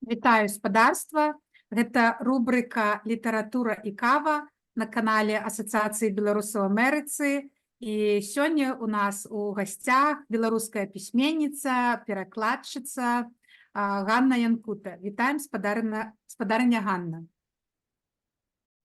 Вітаю, спадарства. Гэта рубрыка «Літаратура і кава» на канале Асацыяцыі беларусаў Амерыцы. І сёння у нас у гасцях беларуская пісьменніца, перакладчыца Ганна Янкута. Вітаем, спадарыня Ганна.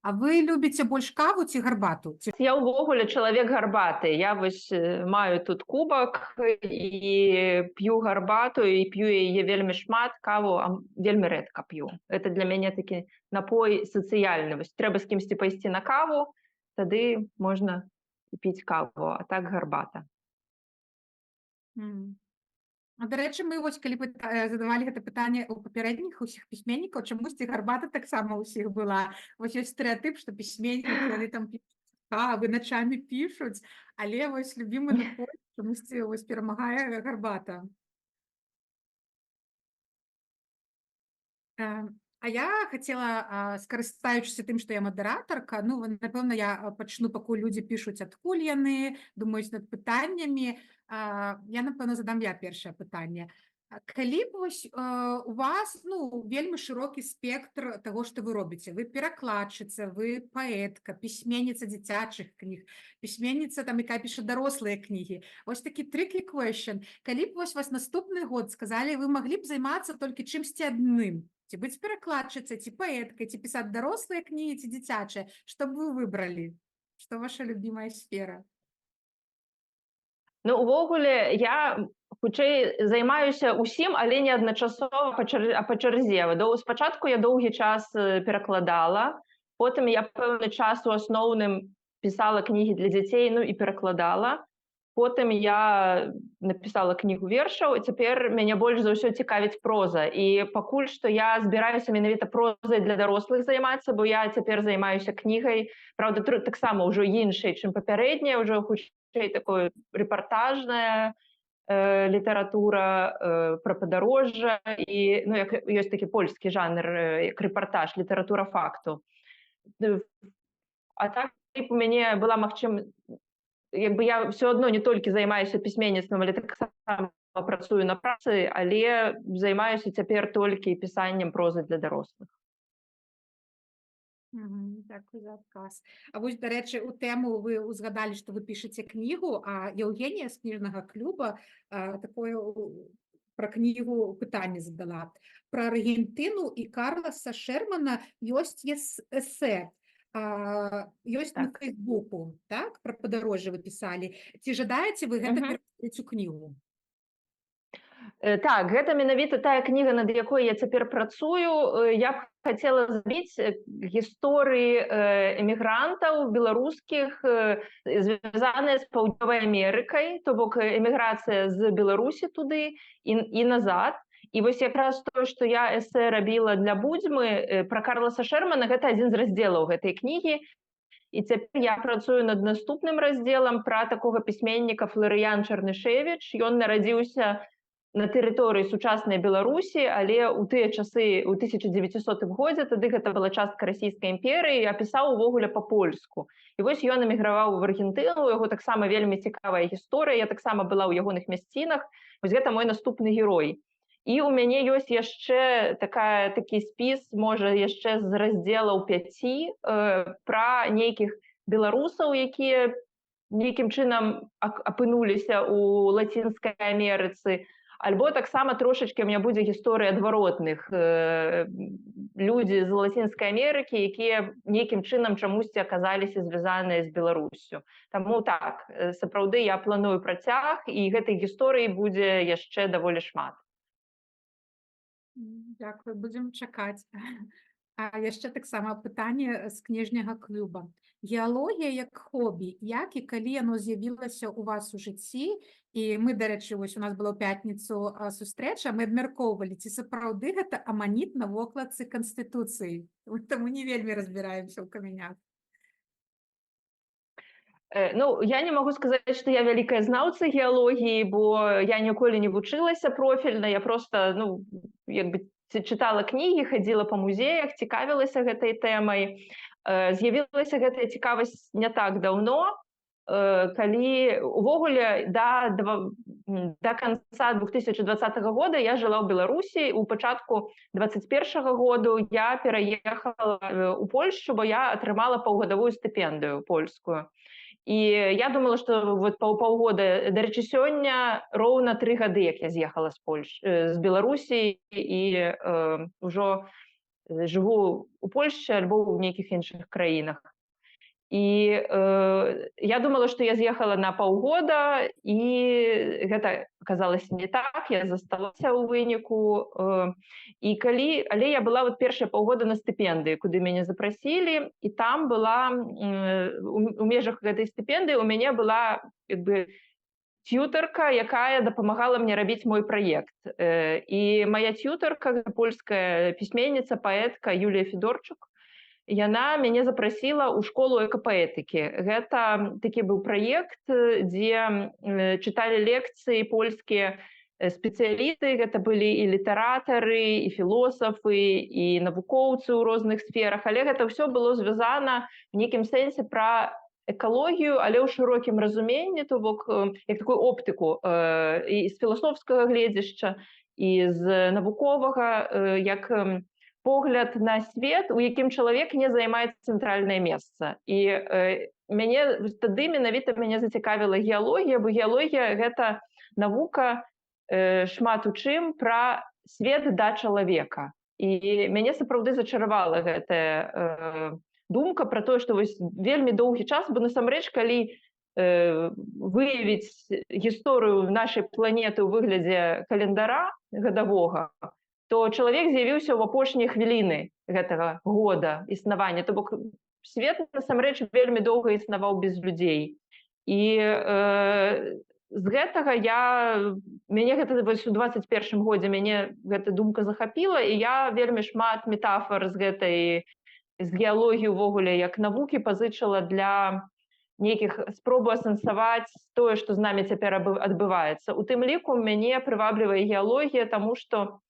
А вы любіце больш каву ці гарбату? Ці... Я ўвогуле чалавек гарбаты. Я вось маю тут кубак і п'ю гарбату, і п'ю яе вельмі шмат, каву вельмі рэдка п'ю. Это для мяне такі напой сацыяльны. Вось трэба з кімсьці пайсці на каву, тады можна і піць каву, а так гарбата. А, дарэчы, мы вось калі задавалі гэта пытанне ў папярэдніх усіх пісьменнікаў, чамусьці гарбата таксама ўсіх была. Вось ёсць стэрэатып, што пісьменнікі, яны там п'юць кавы, начамі пішуць, але вось любімы напой чамусьці вось перамагае гарбата. А я хацела, скарыстаючыся тым, што я мадэратарка, ну, напэўна, я пачну, пакуль людзі пішуць, адкуль яны, думаюць над пытаннямі. Я, напэўна, задам я першае пытанне. Калі б вось, у вас, ну, вельмі шырокі спектр таго, што вы робіце. Вы перакладчыца, вы паэтка, пісьменніца дзіцячых кніг, пісьменніца, там, якая піша дарослыя кнігі. Вось такі tricky question. Калі б вось вас наступны год сказалі, вы маглі б займацца толькі чымсьці адным, ці быць перакладчыцай, ці паэткай, ці пісаць дарослыя кнігі, ці дзіцячыя, што б вы выбралі? Што ваша любімая сфера? Ну, увогуле, я хутчэй займаюся ўсім, але не адначасова, а па чарзе. Спачатку я доўгі час перакладала, потым я пэўны час у асноўным пісала кнігі для дзяцей, ну і перакладала. Потым я напісала кнігу вершаў, і цяпер мяне больш за ўсё цікавіць проза. І пакуль што я збіраюся менавіта прозай для дарослых займацца, бо я цяпер займаюся кнігай, праўда, таксама ўжо іншай, чым папярэдняя, ўжо хутчэй такой рэпартажная літаратура пра падарожжа і, ну, як ёсць такі польскі жанр, як рэпартаж, літаратура факту. А так, у мяне была магчым, як бы я ўсё адно не толькі займаюся пісьменніцтвам, але таксама працую на працы, але займаюся цяпер толькі пісаннем прозы для дарослых. Дзякую за адказ. А вось, дарэчы, у тэму вы узгадалі, што вы пішаце кнігу, а Еўгенія з кніжнага клуба, такое пра кнігу пытанне задала. Пра Аргентыну і Карласа Шермана ёсць эсэ. Ёсць на Фейсбуку, так? Пра падарожжа вы пісалі. Ці жадаеце вы гэта ператварыць у кнігу? Так, гэта менавіта тая кніга, над якой я цяпер працую. Я б хацела зрабіць гісторыі эмігрантаў беларускіх, звязаныя з Паўднёвай Амерыкай, то бок эміграцыя з Беларусі туды і назад. І вось якраз тое, што я эсэ рабіла для Будзьмы пра Карласа Шермана, гэта адзін з раздзелаў гэтай кнігі. І цяпер я працую над наступным раздзелам пра такога пісьменніка Фларыян Чарнышэвіч. Ён нарадзіўся на тэрыторыі сучаснай Беларусі, але ў тыя часы, у 1900 годзе, тады гэта была частка Расійскай імперыі, а пісаў увогуле па-польску. І вось ён эміграваў в Аргентыну, у яго таксама вельмі цікавая гісторыя, я таксама была ў ягоных мясцінах. Вось гэта мой наступны герой. І ў мяне ёсць яшчэ такі спіс, можа, яшчэ з раздзелаў 5 пра нейкіх беларусаў, якія нейкім чынам апынуліся ў Лацінскай Амерыцы. Альбо таксама трошачкі у меня будзе гісторыя адваротных, людзі з Лацінскай Амерыкі, якія нейкім чынам чамусьці аказаліся звязаныя з Беларуссю. Таму так, сапраўды я планую працяг, і гэтай гісторыі будзе яшчэ даволі шмат. Дзякую, будзем чакаць. А яшчэ таксама пытанне з кніжняга клуба. Геалогія як хобі, як і калі яно з'явілася ў вас у жыцці? І мы, дарэчы, вось у нас была ў пятніцу сустрэча, мы абмяркоўвалі, ці сапраўды гэта аманіт на вокладцы Канстытуцыі. Таму не вельмі разбіраемся ў камянях. Я не магу сказаць, што я вялікая знаўца геалогіі, бо я ніколі не вучылася профільна, я просто, ну, як бы чытала кнігі, хадзіла па музеях, цікавілася гэтай тэмай. З'явілася гэтая цікавасць не так даўно, калі увогуле да до конца 2020 года я жыла ў Беларусі. У пачатку 21 году я пераехала у Польшчу, бо я атрымала паўгадавую стыпендыю польскую. І я думала, что вот паўгода, дарэчы, сёння роўна 3 гады, як я з'ехала з Польш з Беларусі і ўжо жыву у Польшчы альбо ў нейкіх іншых краінах. І я думала, что я з'ехала на паўгода, і гэта аказалася не так, я засталася ў выніку. І калі, але я была вот першыя паўгода на стыпендыі, куды мяне запрасілі, і там была у межах гэтай стыпендыі у мяне была як бы цютарка, якая дапамагала мне рабіць мой праект. І моя цютарка, польская пісьменніца, паэтка Юлія Федорчук, яна мяне запрасіла ў школу экапаэтыкі. Гэта такі быў праект, дзе чыталі лекцыі польскія спецыялісты. Гэта былі і літаратары, і філосафы, і навукоўцы ў розных сферах, але гэта ўсё было звязана в нейкім сэнсе пра экалогію, але ў шырокім разуменні, то бок як такую оптыку і з філасофскага гледзішча, і з навуковага, як погляд на свет, у якім чалавек не займае цэнтральнае месца. І мяне тады менавіта мяне зацікавіла геалогія, бо геалогія — гэта навука шмат у чым пра свет да чалавека. І мяне сапраўды зачаравала гэтая думка пра тое, што вось вельмі доўгі час, бо насамрэч, калі выявіць гісторыю нашай планеты ў выглядзе календара гадавога, то чалавек з'явіўся ў апошнія хвіліны гэтага года існавання. То бок свет насамрэч вельмі доўга існаваў без людзей. І з гэтага мяне гэта вось у 21 годзе мяне гэта думка захапіла, і я вельмі шмат метафор з гэтай, з геалогіі увогуле як навукі пазычыла для нейкіх спробу асэнсаваць тое, што з намі цяпер адбываецца. У тым ліку мяне прываблівае геалогія, таму што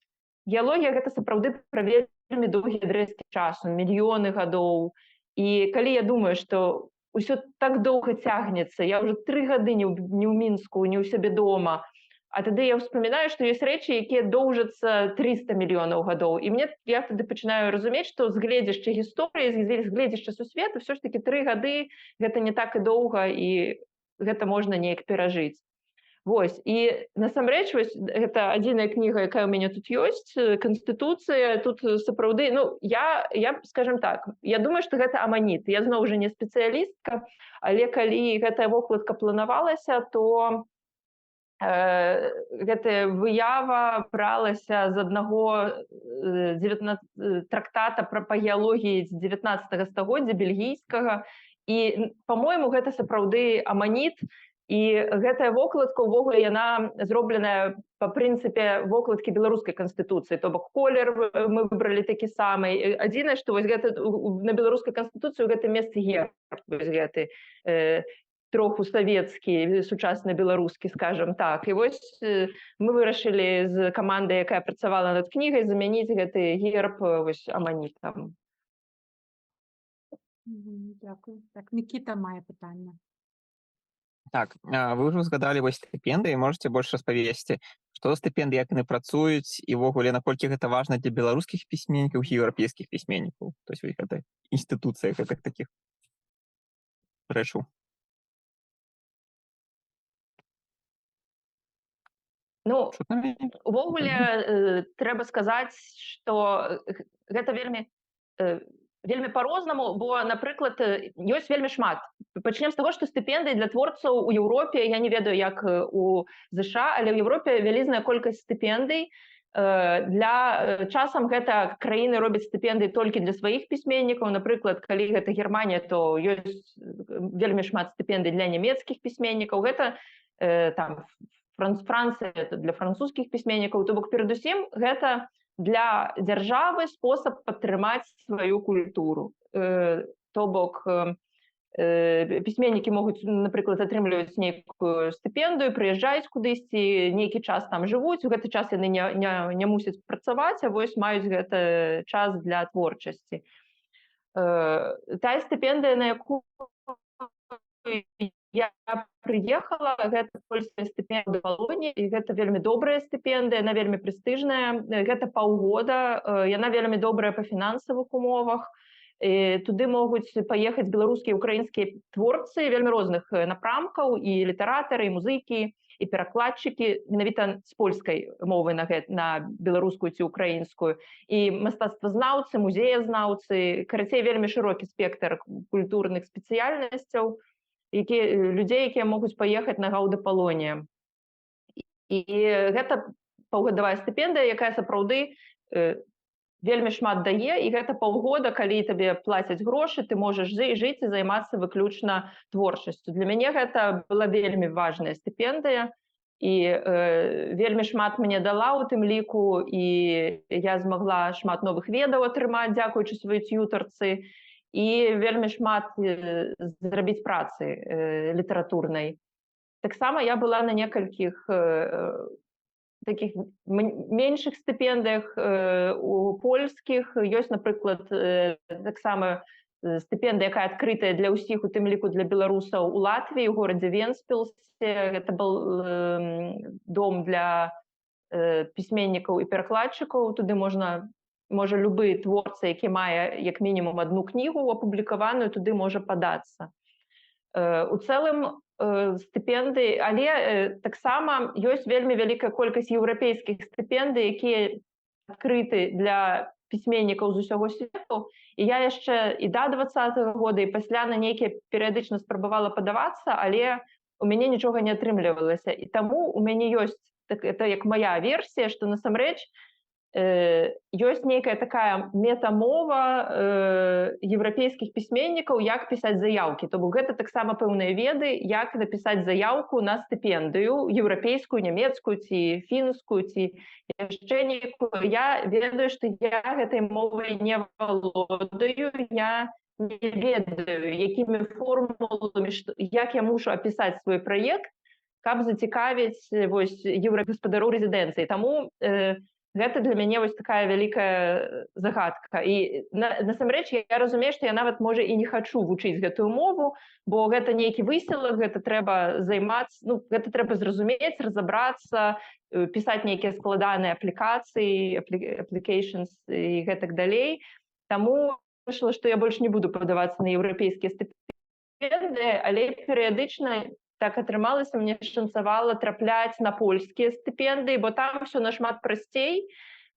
геалогія — гэта сапраўды пра вельмі доўгі адрэзкі часу, мільёны гадоў. І калі я думаю, што ўсё так доўга цягнецца, я ўжо 3 гады не ў Мінску, не ў сябе дома, а тады я ўспамінаю, што ёсць рэчы, якія доўжацца 300 мільёнаў гадоў, і мне я тады пачынаю разумець, што з гледзяшча гісторыі, з гледзяшча сусвету ўсё ж таки 3 гады — гэта не так і доўга, і гэта можна неяк перажыць. Вось, і насамрэч вось гэта адзіная кніга, якая ў мяне тут ёсць, Канстытуцыя. Тут сапраўды, ну, я, скажем так, я думаю, што гэта аманіт. Я зноў жа не спецыялістка, але калі гэтая вокладка планавалася, то гэтая выява бралася з аднаго 19 трактата пра па геалогіі з 19 стагоддзя, бельгійскага, і, по-моему, гэта сапраўды аманіт. І гэтая вокладка ўвогуле, яна зробленая па прынцыпе вокладкі беларускай канстытуцыі, то бок колер мы выбралі такі самы. Адзінае, што вось гэта на беларускай канстытуцыі ў гэтым месцы герб вось гэты троху савецкі, сучасна беларускі, скажем так. І вось мы вырашылі з камандай, якая працавала над кнігай, замяніць гэты герб вось аманітам. Дякую. Так, Мікіта мае пытанне. Так, вы ўжо згадалі вось стыпендыі, можете больш распавесці, што за стыпендыі, як яны працуюць і ўвогуле наколькі гэта важна для беларускіх пісьменнікаў і еўрапейскіх пісьменнікаў, то есть гэта інстытуцыя гэтых такіх рэчаў. Ну, Чутно мяне? увогуле трэба сказаць, што гэта вельмі па-рознаму, бо, напрыклад, ёсць вельмі шмат. Пачнем з таго, што стыпендыі для творцаў у Еўропе, я не ведаю, як у ЗША, але ў Еўропе вялізная колькасць стыпендый. Часам гэта краіны робяць стыпендыі толькі для сваіх пісьменнікаў. Напрыклад, калі гэта Германія, то ёсць вельмі шмат стыпендый для нямецкіх пісьменнікаў. Гэта там Францыя, это для французскіх пісьменнікаў. То бок перадусім гэта для дзяржавы спосаб падтрымаць сваю культуру. То бок пісьменнікі могуць, напрыклад, атрымліваць нейкую стыпендыю, прыязджаюць кудысьці, нейкі час там жывуць, у гэты час яны не мусяць працаваць, а вось маюць гэты час для творчасці. Тая стыпендыя, на якую Я прыехала, гэта польская стыпендыя Палоні, і гэта вельмі добрая стыпендыя, она вельмі прэстыжная, гэта паўгода, яна вельмі добрая па фінансавых умовах. Туды могуць паехаць беларускія, украінскія творцы вельмі розных напрамкаў: і літаратары, і музыкі, і перакладчыкі менавіта з польскай мовы на беларускую ці украінскую, і мастацтвазнаўцы, музеязнаўцы, карацей, вельмі шырокі спектр культурных спецыяльнасцяў, людзей, якія могуць паехаць на Гаўда Палонія. І гэта паўгадавая стыпендыя, якая сапраўды вельмі шмат дае, і гэта паўгода, калі табе плацяць грошы, ты можаш жыць і займацца выключна творчасцю. Для мяне гэта была вельмі важная стыпендыя і вельмі шмат мне дала, у тым ліку і я змагла шмат новых ведаў атрымаць, дзякуючы сваёй цьютарцы, і вельмі шмат зрабіць працы літаратурнай. Таксама я была на некалькіх таких меншых стыпендыях у польскіх. Ёсць, напрыклад, таксама стыпендыя, якая адкрытая для ўсіх, у тым ліку для беларусаў, у Латвіі, у горадзе Венспілсе. Гэта был дом для пісьменнікаў і перакладчыкаў. Туды можа любы творца, які мае як мінімум одну кнігу апублікаваную, туды можа падацца. У цэлым стыпендыі, але таксама ёсць вельмі вялікая колькасць еўрапейскіх стыпендый, якія адкрыты для пісьменнікаў з усяго свету, і я яшчэ і да 20-го года, і пасля на нейкія перыядычна спрабавала падавацца, але у мяне нічога не атрымлівалася. І таму у мяне ёсць так, это як моя версія, што насамрэч ёсць нейкая такая метамова еўрапейскіх пісьменнікаў, як пісаць заяўкі. То бок гэта таксама пэўныя веды, як напісаць заяўку на стыпендыю еўрапейскую, нямецкую ці фінскую, ці яшчэ нейкую. Я ведаю, што я гэтай мовай не валодаю, я не ведаю, якімі формуламі, што, як я мушу апісаць свой праект, каб зацікавіць вось еўрагаспадароў рэзідэнцыі. Таму гэта для мяне вось такая вялікая загадка. І насамрэч я разумею, што я нават, можа, і не хачу вучыць гэтую мову, бо гэта нейкі высілак, гэта трэба займацца, ну, гэта трэба зразумець, разабрацца, пісаць нейкія складаныя аплікацыі, applications і гэтак далей. Таму вырашыла, што я больш не буду падавацца на еўрапейскія стыпендыі, але перыядычна так атрымалася, мне шанцавала трапляць на польскія стыпендыі, бо там все нашмат прасцей.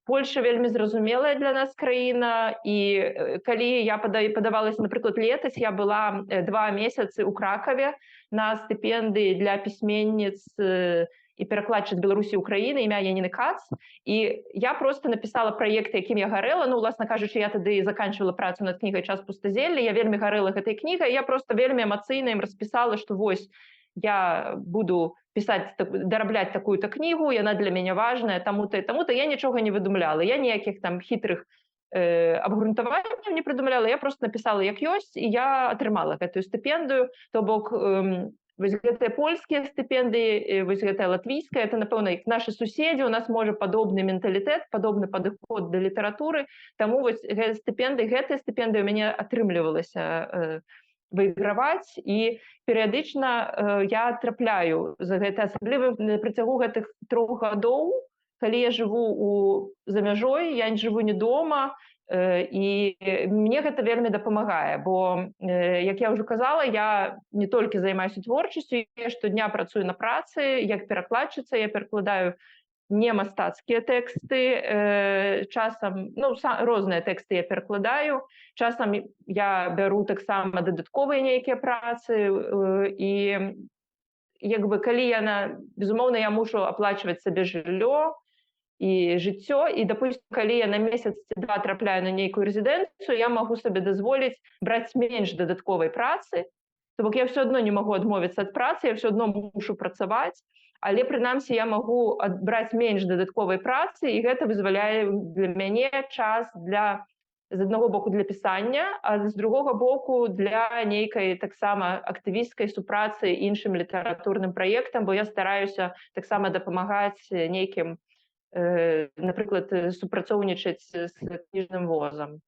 Польша вельмі зразумелая для нас краіна, і калі я падавалася, напрыклад, летась я была 2 месяцы ў Кракаве на стыпендыі для пісьменніц і перакладчыц Беларусі, Украіны імя Яніны Кац, і я просто написала праект, якім я гарэла. Ну, уласна кажучы, я тады заканчивала працу над кнігай «Час пустазелля», я вельмі гарэла гэтай кнігай, я просто вельмі эмацыйна ім распісала, што вось я буду пісаць, дарабляць такую-то кнігу, яна для мяне важная таму-то і таму-то. Я нічога не выдумляла, я ніякіх там хітрых абгрунтаванняў не прыдумляла, я просто написала як ёсць, і я атрымала гэтую стыпендыю. То бок вось гэтыя польскія стыпендыі, вось гэтая латвійская, это, напэўна, як нашы суседзі, у нас, можа, падобны менталітэт, падобны падыход да літаратуры, таму вось гэтыя стыпендыі у мяне атрымлівалася выйграваць, і перыядычна я трапляю за гэта, асабліва на працягу гэтых 3 гадоў, калі я жыву у за мяжой, я не жыву не дома, і мне гэта вельмі дапамагае, бо як я ўжо казала, я не толькі займаюся творчасцю, я штодня працую на працы як перакладчыца, я перакладаю не мастацкія тэксты, часам, ну, розныя тэксты я перакладаю, часам я бяру таксама дадатковыя нейкія працы, і як бы калі я на безумоўна, я мушу аплачваць сабе жыллё і жыццё, і, допустим, калі я на месяц ці два трапляю на нейкую рэзідэнцыю, я магу сабе дазволіць браць менш дадатковай працы. То бок я все адно не магу адмовіцца ад працы, я все адно мушу працаваць, але прынамсі я магу браць менш дадатковай працы, і гэта вызваляе для мяне час для, з аднаго боку, для пісання, а з другога боку, для нейкай таксама актывісцкай супрацы іншым літаратурным праектам, бо я стараюся таксама дапамагаць нейкім, напрыклад, супрацоўнічаць з кніжным возам.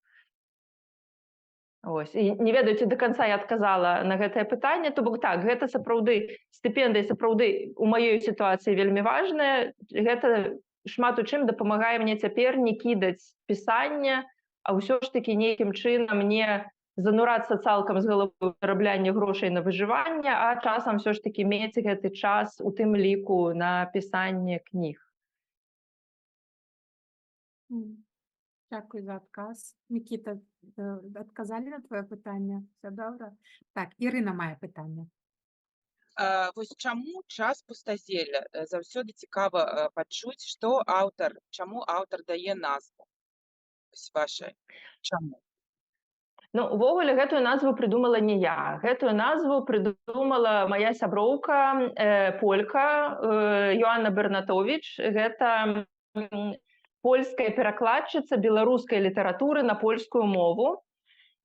Ось. І не ведаю, ці до конца я адказала на гэтае пытанне. То бок так, гэта сапраўды стыпендыя, сапраўды у маёй сітуацыі вельмі важная. Гэта шмат у чым дапамагае мне цяпер не кідаць пісання, а ўсё ж такі нейкім чынам не занурацца цалкам з галавой зараблянне грошай на выжыванне, а часам ўсё ж такі мець гэты час, у тым ліку на пісанне кніг. Дзякуй за адказ. Мікіта, адказалі на твоё пытанне? Все добра? Так, Ірына мае пытанне. Вось чаму «Час пустазелля»? Заўсёды цікава пачуць, што аўтар, чаму аўтар дае назву. Вось ваша чаму? Ну, увогуле гэтую назву прыдумала не я. Гэтую назву прыдумала моя сяброўка, полька, Йоанна Бернатович. Гэта польская перакладчыца беларускай літаратуры на польскую мову.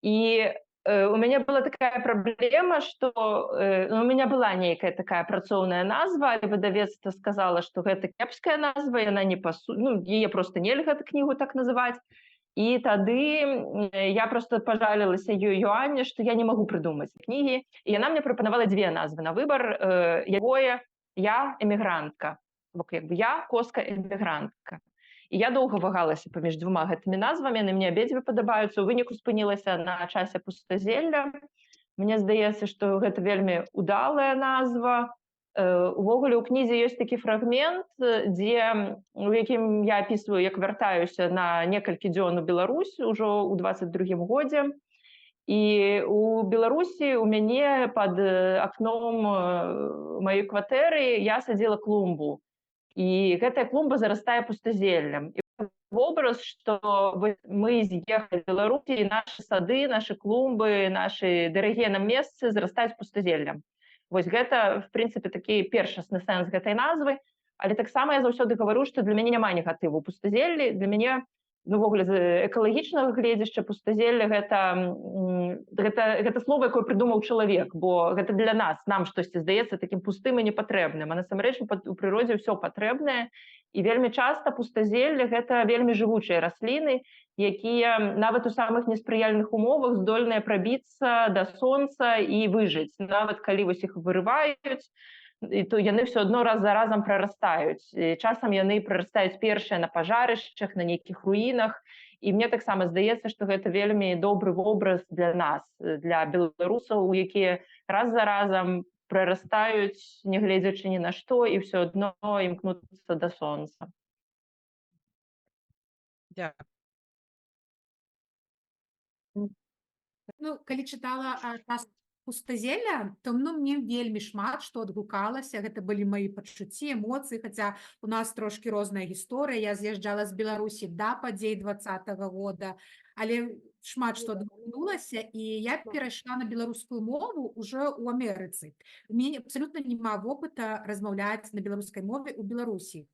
І у мяне была такая праблема, што ну, у меня была нейкая такая працоўная назва, але выдавецтва сказала, што гэта кепская назва, яна не пасу, ну, яе просто нельга кнігу так называць. І тады я просто пажалілася ёй, Йоанне, што я не магу прыдумаць кнігі. І яна мне прапанавала дзве назвы на выбар: якое «Я эмігрантка», бок як бы «Я коска эмігрантка». І я доўга вагалася паміж дзвюма гэтымі назвамі, яны мне абедзве падабаюцца. У выніку спынілася на «Часе пустазелля». Мне здаецца, што гэта вельмі удалая назва. Увогуле у кнізе ёсць такі фрагмент, дзе у якім я апісваю, як вяртаюся на некалькі дзён у Беларусь ужо ў 22 годзе. І у Беларусі у мяне пад акном маёй кватэры я садзіла клумбу. І гэтая клумба зарастае пустазеллем. І вобраз, што мы з'ехалі з Беларусі, і нашы сады, нашы клумбы, нашы дарагія нам месцы зарастаюць пустазеллем. Вось гэта, в прынцыпе, такі першасны сэнс гэтай назвы. Але таксама я заўсёды гавару, што для мяне няма негатыву пустазеллі. Для мяне, ну, увогуле, з экалагічнага гледзяшча пустазелле гэта слово, якое прыдумаў чалавек, бо гэта для нас, нам штосьці здаецца такім пустым і непатрэбным, а насамрэч у прыродзе ўсё патрэбнае. І вельмі часта пустазелле — гэта вельмі жывучыя расліны, якія нават у самых неспрыяльных умовах здольныя прабіцца да сонца і выжыць. Нават калі вось іх вырываюць, і то яны ўсё адно раз за разам прарастаюць. І часам яны прарастаюць першыя на пажарышчах, на нейкіх руінах. І мне таксама здаецца, што гэта вельмі добры вобраз для нас, для беларусаў, якія раз за разам прарастаюць, нягледзячы ні на што, і ўсё адно імкнуцца да сонца. Дзякую. Ну, калі чытала «Час пустазелля», то, ну, мне вельмі шмат што адгукалася. Гэта былі мае пачуцці, эмоцыі, хаця у нас трошкі розная гісторыя. Я з'язджала з Беларусі да падзей 20-го года, але шмат што адгукнулася, і я перайшла на беларускую мову уже ў Амерыцы. У мяне абсалютна няма вопыта размаўляць на беларускай мове ў Беларусі.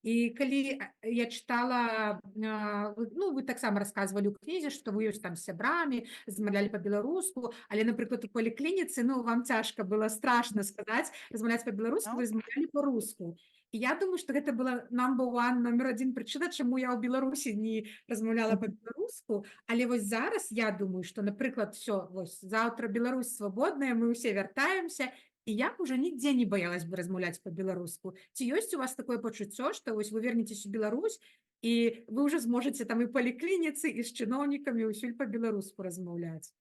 І калі я чытала, ну, вы таксама расказвалі ў кнізе, што вы ёсць там з сябрамі, размаўлялі па-беларуску, але, напрыклад, у паліклініцы, ну, вам цяжка было, страшна сказаць, размаўляць па-беларуску, вы размаўлялі па-руску. І я думаю, што гэта была number one, номер адзін прычына, чаму я ў Беларусі не размаўляла па-беларуску. Але вось зараз я думаю, што, напрыклад, всё, вось заўтра Беларусь свабодная, мы ўсе вяртаемся, і я б уже нідзе не баялась бы размаўляць па-беларуску. Ці ёсць у вас такое пачуццё, што вось вы вернецесь у Беларусь і вы ўжо зможаце там і паліклініцы, і з чыноўнікамі ўсюль па-беларуску размаўляць?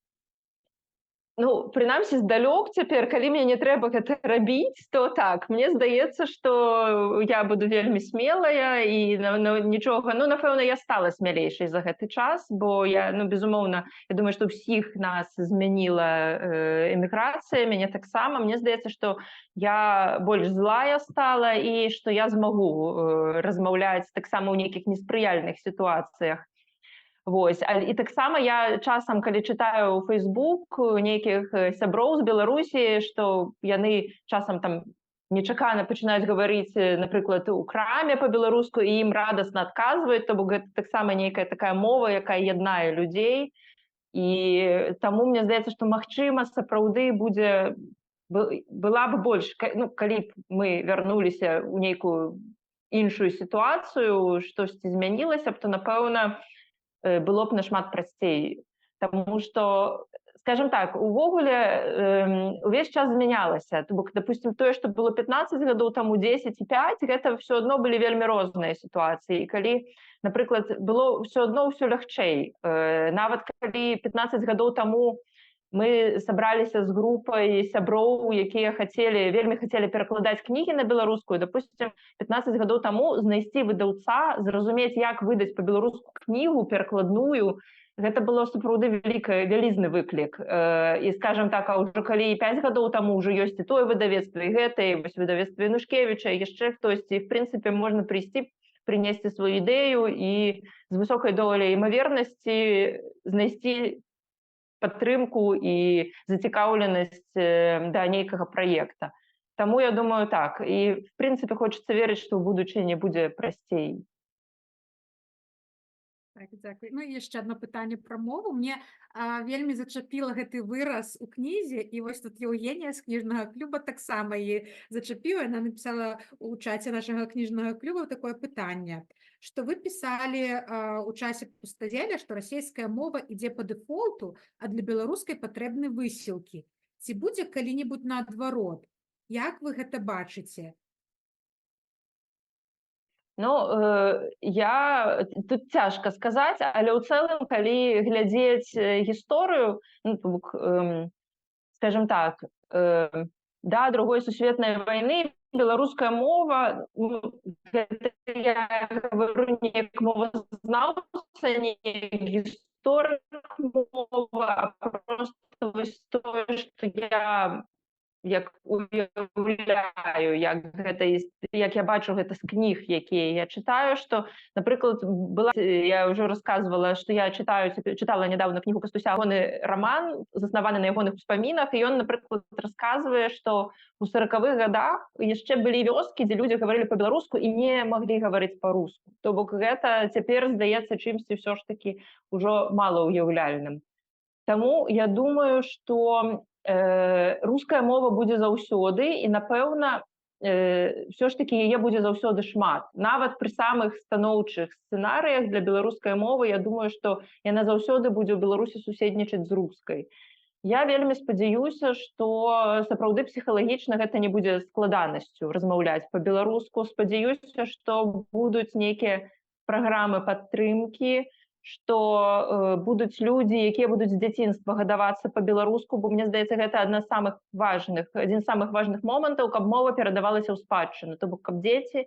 Ну, прынамсі, здалёк цяпер, калі мне не трэба гэта рабіць, то так, мне здаецца, што я буду вельмі смелая і нічога. Ну, напэўна, я стала смялейшай за гэты час, бо я, ну, безумоўна, я думаю, што ўсіх нас змяніла эміграцыя, мяне таксама. Мне здаецца, што я больш злая стала і што я змагу размаўляць таксама ў нейкіх неспрыяльных сітуацыях. Вось, і таксама я часам, калі чытаю ў Facebook нейкіх сяброў з Беларусі, што яны часам там нечакана пачынаюць гаварыць, напрыклад, у краме па-беларуску, і ім радасна адказваюць, то бок гэта таксама нейкая такая мова, якая яднае людзей. І таму мне здаецца, што, магчыма, сапраўды будзе была б больш, ну, калі б мы вярнуліся ў нейкую іншую сітуацыю, штосьці змянілася б, то, напэўна, было б нашмат прасцей. Таму што, скажем так, увогуле увесь час змянялася. То бок, допустим, тое, што было 15 гадоў таму, 10 і 5, гэта ўсё адно былі вельмі розныя сітуацыі. І калі, напрыклад, было ўсё адно ўсё лягчэй. Нават калі 15 гадоў таму мы сабраліся з групай сяброў, якія хацелі, вельмі хацелі перакладаць кнігі на беларускую, допустим, 15 гадоў таму знайсці выдаўца, зразумець, як выдаць па-беларуску кнігу перакладную, гэта было сапраўды вялікая, вялізны выклік. І, скажем так, а ўжо калі 5 гадоў таму, ўжо ёсць і тое выдавецтва, і гэта, і вось выдавецтва Янушкевіча, і яшчэ хтосьці, і в прынцыпе можна прыйсці, прынесці сваю ідэю і з высокай доляй імавернасці знайсці падтрымку і зацікаўленасць да нейкага праекта. Таму я думаю, так. І в прынцыпе хочацца верыць, што ў будучыні будзе прасцей. Так, дзякуй. Ну і яшчэ одно пытанне пра мову. Мне вельмі зачапіла гэты выраз у кнізе, і вось тут Еўгенія з кніжнага клуба таксама яе зачапіла. Яна напісала у чаце нашага кніжнага клуба такое пытанне, што вы пісалі у «Часе пустазелля», што расійская мова ідзе па дэфолту, а для беларускай патрэбны высілкі. Ці будзе калі-небудзь наадварот? Як вы гэта бачыце? Ну, я тут цяжка сказаць, але ў цэлым, калі глядзець гісторыю, ну, то бок, скажем так, да Другой сусветнай вайны беларуская мова, ну, гэта я гавару не як мовазнаўца, не як гісторык мовы, а просто вось тое, што я як уяўляю, як гэта, як я бачу гэта з кніг, якія я чытаю, што, напрыклад, была, я ўжо рассказывала, што я чытаю, чытала нядаўна кнігу Кастуся, ягоны раман, заснаваны на ягоных успамінах, і ён, напрыклад, расказвае, што у 40-х годах яшчэ былі вёскі, дзе людзі гаварылі па-беларуску і не маглі гаварыць па-руску. То бок гэта цяпер здаецца чымсьці ўсё ж такі ўжо малаўяўляльным. Таму я думаю, што руская мова будзе заўсёды і, напэўна, ўсё ж такі яе будзе заўсёды шмат. Нават пры самых станоўчых сцэнарыях для беларускай мовы, я думаю, што яна заўсёды будзе ў Беларусі суседнічаць з рускай. Я вельмі спадзяюся, што сапраўды псіхалагічна гэта не будзе складанасцю размаўляць па-беларуску. Спадзяюся, што будуць нейкія праграмы падтрымкі, што будуць людзі, якія будуць з дзяцінства гадавацца па-беларуску, бо мне здаецца, гэта адна з самых важных, адзін з самых важных момантаў, каб мова перадавалася ў спадчыну, то бок каб дзеці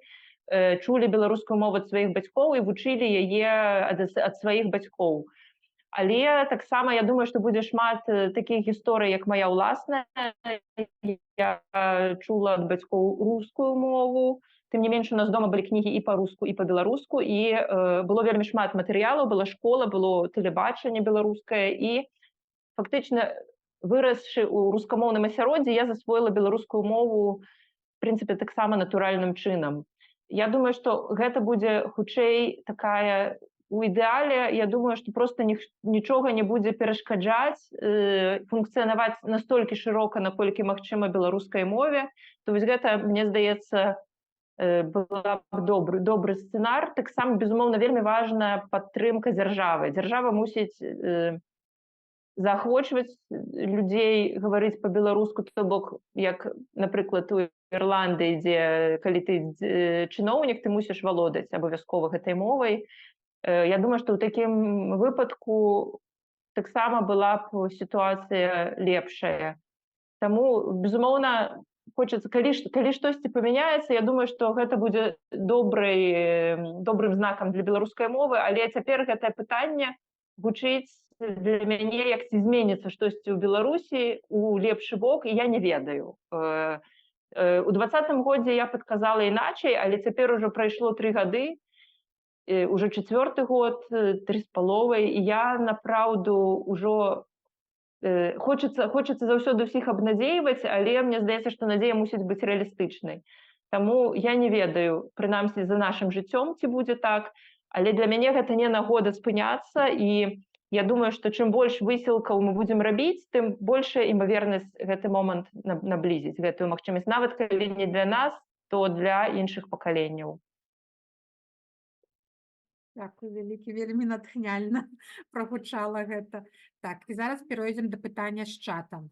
чулі беларускую мову ад сваіх бацькоў і вучылі яе ад сваіх бацькоў. Але таксама я думаю, што будзе шмат такіх гісторый, як моя ўласная. Я чула ад бацькоў рускую мову. Тым не менш у нас дома былі кнігі і па-руску, і па-беларуску, і было вельмі шмат матэрыялаў, была школа, было тэлебачанне беларускае, і фактычна, вырасшы ў рускамоўным асяроддзі, я засвоіла беларускую мову, в прынцыпе, таксама натуральным чынам. Я думаю, што гэта будзе хутчэй такая у ідэале, я думаю, што просто нічога не будзе перашкаджаць функцыянаваць настолькі шырока, наколькі магчыма, беларускай мове. То вось гэта, мне здаецца, была б добры сцэнар. Таксама, безумоўна, вельмі важная падтрымка дзяржавы. Дзяржава мусіць заахвочваць людзей гаварыць па-беларуску, то бок як, напрыклад, у Ірландыі, дзе калі ты чыноўнік, ты мусіш валодаць абавязкова гэтай мовай. Я думаю, што ў такім выпадку таксама была б сітуацыя лепшая. Таму, безумоўна, хочацца, калі штосьці памяняецца, я думаю, што гэта будзе добрым знакам для беларускай мовы, але цяпер гэтае пытанне гучыць для мяне як ці зменіцца штосьці ў Беларусі у лепшы бок, і я не ведаю. У 20-м годзе я падказала іначай, але цяпер ужо прайшло 3 гады, уже чацвёрты год, 3,5, і я напраўду ўжо хочацца заўсёды ўсіх абнадзейваць, але мне здаецца, што надзея мусіць быць рэалістычнай. Таму я не ведаю, прынамсі за нашым жыццём, ці будзе так, але для мяне гэта не нагода спыняцца, і я думаю, што чым больш высілкаў мы будзем рабіць, тым большая імавернасць гэты момант наблізіць, гэтую магчымасць, нават калі не для нас, то для іншых пакаленняў. Дзякуй вялікі, вельмі натхняльна прагучала гэта. Так, і зараз перайдзем да пытання з чатам.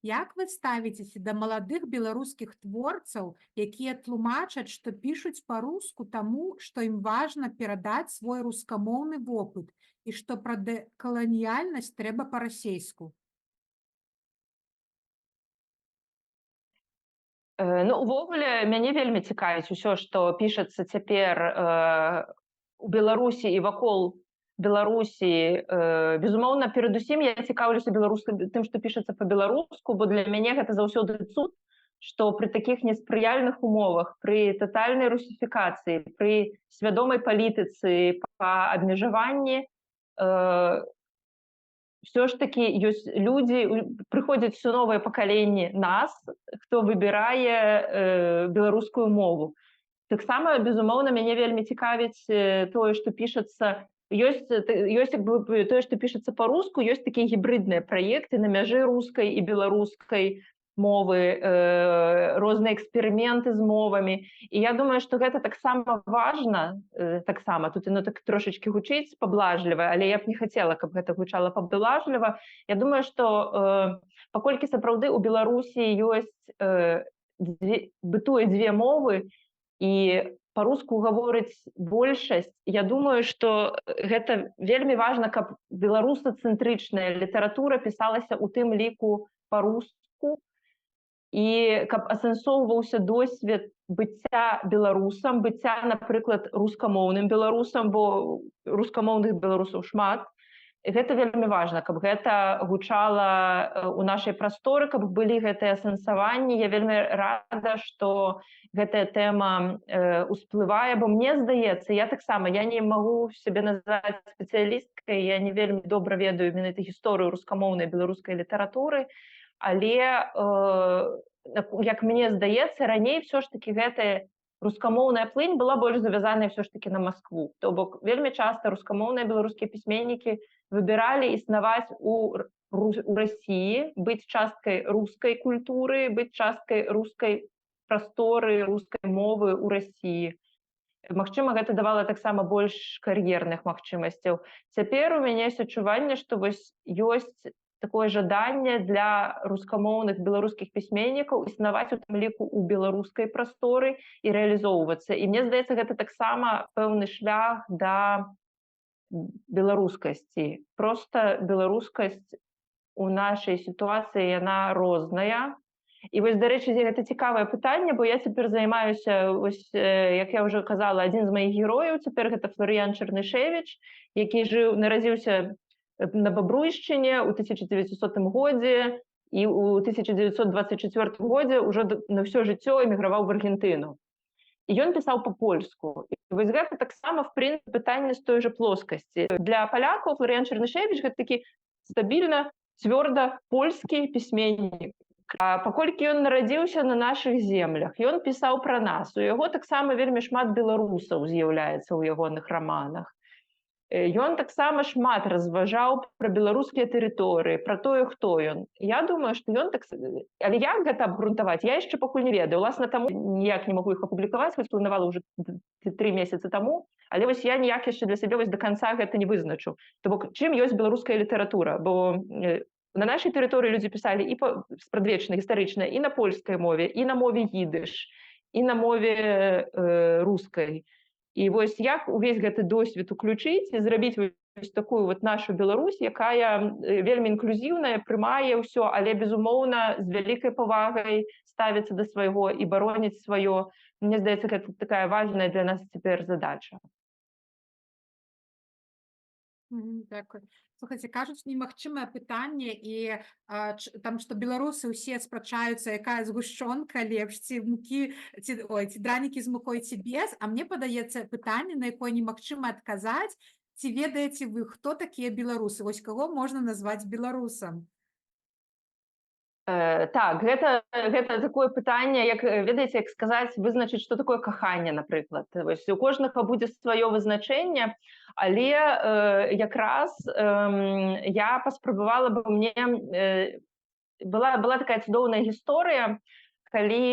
Як вы ставіцеся да маладых беларускіх творцаў, якія тлумачаць, што пішуць па-руску таму, што ім важна перадаць свой рускамоўны вопыт і што пра дэкаланіяльнасць трэба па-расейску? Ну, увогуле, мяне вельмі цікавіць усё, што пішацца цяпер у Беларусі і вакол Беларусі. Безумоўна, перадусім я цікаўлюся беларускай тым, што пішацца па-беларуску, бо для мяне гэта заўсёды цуд, што пры такіх неспрыяльных умовах, пры татальнай русіфікацыі, пры свядомай палітыцы па абмежаванні, ўсё ж такі ёсць людзі, прыходзяць усё новае пакаленне нас, хто выбірае беларускую мову. Таксама, безумоўна, мяне вельмі цікавіць тое, што пішацца, ёсць як бы тое, што пішацца па-руску, ёсць такія гібрыдныя праекты на мяжы рускай і беларускай мовы, розныя эксперыменты з мовамі. І я думаю, што гэта таксама важна, таксама, тут яно так трошачкі гучыць паблажліва, але я б не хацела, каб гэта гучала паблажліва. Я думаю, што паколькі сапраўды ў Беларусі ёсць бытуе дзве мовы, і па-руску гаворыць большасць, я думаю, што гэта вельмі важна, каб беларусацэнтрычная літаратура пісалася ў тым ліку па-руску, і каб асэнсоўваўся досвед быцця беларусам, быцця, напрыклад, рускамоўным беларусам, бо рускамоўных беларусаў шмат. І гэта вельмі важна, каб гэта гучала ў нашай прасторы, каб былі гэтыя асэнсаванні. Я вельмі рада, што гэтая тэма усплывае, бо мне здаецца, я таксама, я не магу сябе назваць спецыялісткай, я не вельмі добра ведаю менавіта гісторыю рускамоўнай беларускай літаратуры, але, як мне здаецца, раней ўсё ж такі гэтая рускамоўная плынь была больш завязаная ўсё ж такі на Маскву. То бок вельмі часта рускамоўныя беларускія пісьменнікі выбіралі існаваць у Расіі, быць часткай рускай культуры, быць часткай рускай прасторы, рускай мовы ў Расіі. Магчыма, гэта давала таксама больш кар'ерных магчымасцяў. Цяпер у мяне ёсць адчуванне, што вось ёсць такое жаданне для рускамоўных беларускіх пісьменнікаў існаваць у тым ліку ў беларускай прасторы і рэалізоўвацца. І мне здаецца, гэта таксама пэўны шлях да беларускасці. Проста беларускасць у нашай сітуацыі яна розная. І вось, дарэчы, гэта цікавае пытанне, бо я цяпер займаюся, вось, як я ўжо казала, адзін з маіх герояў цяпер гэта Фларыян Чарнышэвіч, які жыў, нарадзіўся на Бабруйшчыне ў 1900 годзе і ў 1924 годзе ўжо на ўсё жыццё эміграваў в Аргентыну. І ён пісаў па-польску. І вось гэта таксама, в прынцыпе, пытанне з той жа плоскасці. Для палякаў Фларыян Чарнышэвіч гэта такі стабільна, цвёрда польскі пісьменнік. А паколькі ён нарадзіўся на нашых землях, ён пісаў пра нас. У яго таксама вельмі шмат беларусаў з'яўляецца ў ягоных раманах. Ён таксама шмат разважаў пра беларускія тэрыторыі, пра тое, хто ён. Я думаю, што ён так... Але як гэта абгрунтаваць, я яшчэ пакуль не ведаю. Уласна, таму ніяк не магу іх апублікаваць, хоць планавала ўжо 3 месяцы таму, але вось я ніяк яшчэ для сябе вось да канца гэта не вызначу. То бок, чым ёсць беларуская літаратура? Бо на нашай тэрыторыі людзі пісалі і спрадвечна, гістарычна, і на польскай мове, і на мове ідыш, і на мове рускай. І вось як увесь гэты досвед уключыць і зрабіць вось такую вот нашу Беларусь, якая вельмі інклюзіўная, прымае ўсё, але, безумоўна, з вялікай павагай ставіцца да свайго і бароніць сваё. Мне здаецца, гэта такая важная для нас цяпер задача. Дзякуй. Слухайце, кажуць, немагчымае пытанне, і там, што беларусы ўсе спрачаюцца, якая згушчонка лепш, ці мукі, ці, ой, ці дранікі з мукой, ці без, а мне падаецца пытанне, на якое немагчыма адказаць, ці ведаеце вы, хто такія беларусы, вось каго можна назваць беларусам? Так, гэта такое пытанне, як, ведаеце, як сказаць, вызначыць, што такое каханне, напрыклад. Вось у кожнага будзе сваё вызначэнне, але якраз я паспрабавала бы, мне была такая цудоўная гісторыя, калі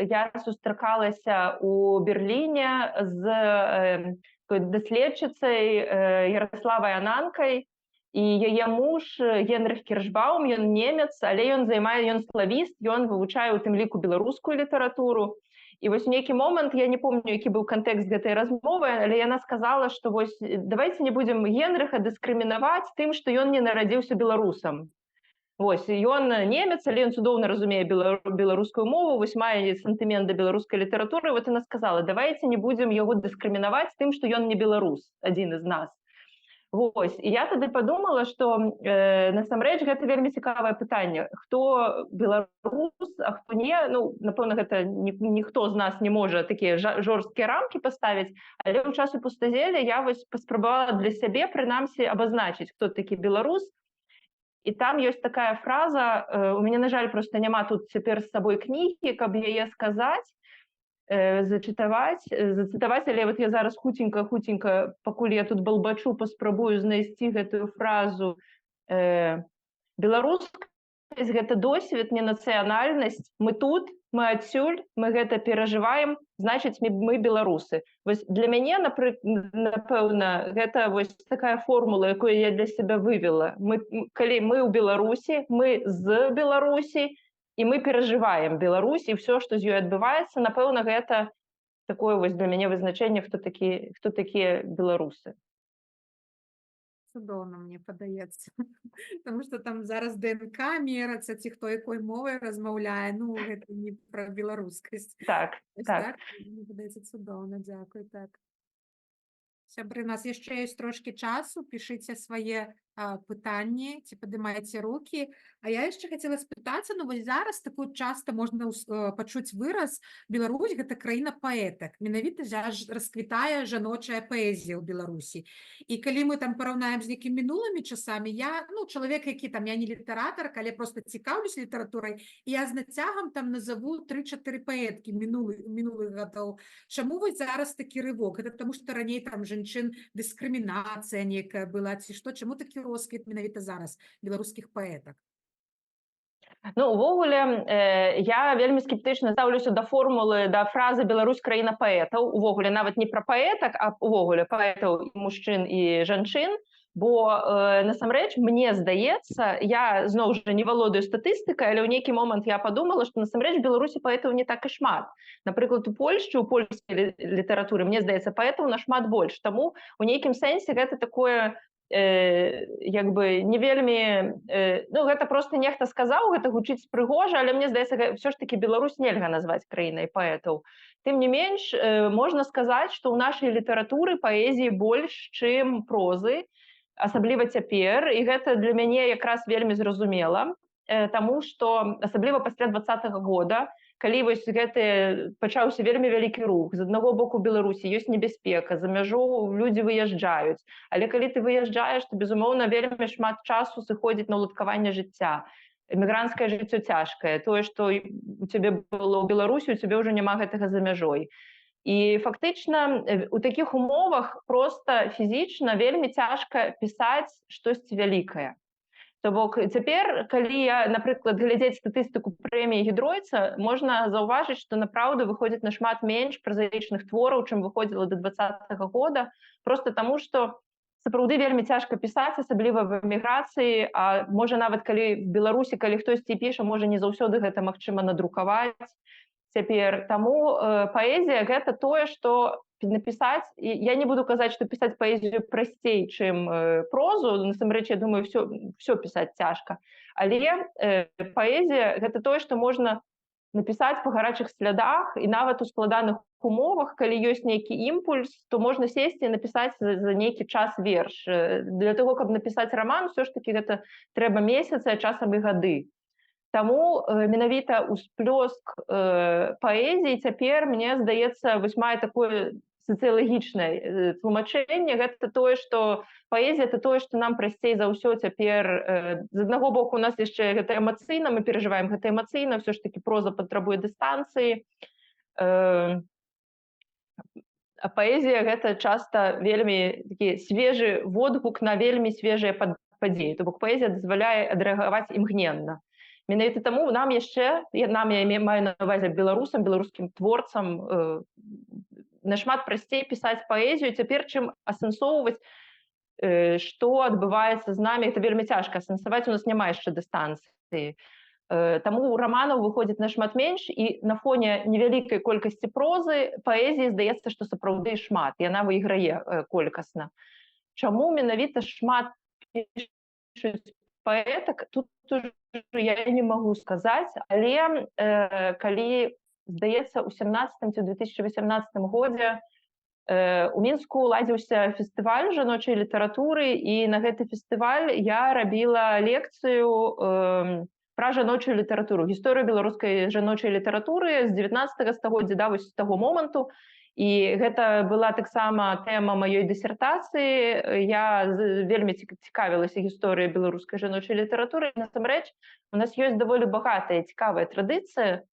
я сустракалася ў Берліне з Даследчыцай Ярославай Ананкай, і яе муж Генрых Кіршбаум, ён немец, але ён займае, ён славіст, ён вывучае у тым ліку беларускую літаратуру. І вось нейкі момант, я не помню, які быў кантэкст гэтай размовы, але яна сказала, што вось давайте не будзем Генрыха дыскрымінаваць тым, што ён не нарадзіўся беларусам. Вось ён немец, але ён цудоўна разумее беларускую мову, вось мае сантымент да беларускай літаратуры. Вот она сказала: «Давайте не будзем яго дыскрымінаваць тым, што ён не беларус, адзін з нас». Вось, і я тады подумала, што насамрэч гэта вельмі цікавае пытанне, хто беларус, а хто не. Ну, напэўна, гэта ніхто з нас не можа такія жорсткія рамкі паставіць, але ў «Часу пустазелля» я вось паспрабавала для сябе прынамсі абазначыць, хто такі беларус. І там ёсць такая фраза, у мяне, на жаль, просто няма тут цяпер з сабой кнігі, каб яе сказаць, зачытаваць, але вот я зараз хуценька, хуценька, пакуль я тут балбачу, паспрабую знайсці гэтую фразу. Беларускасць — гэта досвед, не нацыянальнасць. Мы тут, мы адсюль, мы гэта перажываем, значыць, мы беларусы. Вось для мяне, напэўна, гэта вось такая формула, якую я для себя вывела: мы, калі мы ў Беларусі, мы з Беларусі і мы перажываем Беларусь і все, што з ёй адбываецца. Напэўна, гэта такое вось для мяне вызначэнне, хто такія беларусы. Цудоўна, мне падаецца. Таму што там зараз ДНК мерацца ці хто якой мовай размаўляе, ну, гэта не пра беларускасць. Вось так, мне падаецца, цудоўна, дзякуй, так. Сябры, у нас яшчэ ёсць трошкі часу, пішыце свае пытанні ці падымайце рукі. А я яшчэ хацела спытацца, ну вось зараз такую часта можна пачуць выраз: «Беларусь — гэта краіна паэтак». Менавіта расквітае жаночая паэзія ў Беларусі. І калі мы там параўнаем з нейкімі мінулымі часамі, я, ну, чалавек, які там, я не літаратарка, але просто цікаўлюсь літаратурай, і я з нацягам там назову 3-4 паэткі мінулых гадоў. Чаму вось зараз такі рывок? Гэта таму, што раней там жанчын дыскрымінацыя некая была ці што? Чаму такі росквіт менавіта зараз беларускіх паэтак? Ну, увогуле, я вельмі скептычна стаўлюся да формулы, да фразы «Беларусь — краіна паэтаў». Увогуле, нават не пра паэтак, а увогуле паэтаў, і мужчын, і жанчын. Бо насамрэч, мне здаецца, я зноў жа не валодаю статыстыкай, але ў нейкі момант я падумала, што насамрэч Беларусі паэтаў не так і шмат. Напрыклад, у Польшчы, у польскай літаратуры, мне здаецца, паэтаў нашмат больш. Таму у нейкім сэнсе гэта такое як бы не вельмі, ну, гэта просто нехта сказаў, гэта гучыць прыгожа, але мне здаецца, все ж таки Беларусь нельга назваць краінай паэтаў. Тым не менш, можна сказаць, што ў нашай літаратуры паэзіі больш, чым прозы, асабліва цяпер, і гэта для мяне якраз вельмі зразумела, таму што асабліва пасля 20-го года, калі вось гэты пачаўся вельмі вялікі рух: з аднаго боку, Беларусі ёсць небяспека, за мяжу людзі выязджаюць, але калі ты выязджаеш, то, безумоўна, вельмі шмат часу сыходзіць на ўладкаванне жыцця. Эмігранцкае жыццё цяжкае, тое, што у цябе было ў Беларусі, у цябе ўжо няма гэтага за мяжой. І фактычна у такіх умовах просто фізічна вельмі цяжка пісаць штосьці вялікае. То бок цяпер, калі я, напрыклад, глядзець статыстыку прэміі Гедройца, можна заўважыць, што напраўду выходзіць нашмат менш празаічных твораў, чым выходзіла до 20-го года, просто таму, што сапраўды вельмі цяжка пісаць, асабліва в эміграцыі. А можа, нават калі в Беларусі, калі хтосьці піша, можа, не заўсёды гэта магчыма надрукаваць цяпер. Таму паэзія — гэта тое, што напісаць, і я не буду казаць, што пісаць паэзію прасцей, чым прозу, насамрэч, я думаю, все пісаць цяжка, але паэзія — гэта тое, што можна напісаць па гарачых слядах, і нават у складаных умовах, калі ёсць нейкі імпульс, то можна сесці і напісаць за нейкі час верш. Для того, каб напісаць раман, все ж таки гэта трэба месяцы, а часам і гады. Таму менавіта ўсплёск паэзіі цяпер, мне здаецца, вось мае такое сацыялагічнае тлумачэнне. Гэта тое, што паэзія — это тое, што нам прасцей за ўсё цяпер. З аднаго боку, у нас яшчэ гэта эмацыйна, мы перажываем гэта эмацыйна, все ж таки проза патрабуе дыстанцыі, а паэзія — гэта часта вельмі такі свежы водгук на вельмі свежыя падзеі, то бок паэзія дазваляе адрэагаваць імгненна. Менавіта таму нам яшчэ, нам, я маю на увазе беларусам, беларускім творцам, Нашмат прасцей пісаць паэзію цяпер, чым асэнсоўваць, што адбываецца з намі. Это вельмі цяжка асэнсаваць, у нас няма яшчэ дыстанцыі. Таму раманаў выходзіць нашмат менш, і на фоне невялікай колькасці прозы паэзіі здаецца, што сапраўды шмат, яна выйграе колькасна. Чаму менавіта шмат пішуць паэтак, тут уже я не магу сказаць, але калі, здаецца, у 17 ці 2018 годзе у Мінску ладзіўся фестываль жаночай літаратуры, і на гэты фестываль я рабіла лекцыю пра жаночую літаратуру, гісторыю беларускай жаночай літаратуры з 19 стагоддзя, да, вось з таго моманту. І гэта была таксама тэма маёй дысертацыі. Я вельмі цікавілася гісторыяй беларускай жаночай літаратуры. Насамрэч у нас ёсць даволі багатая, цікавая традыцыя,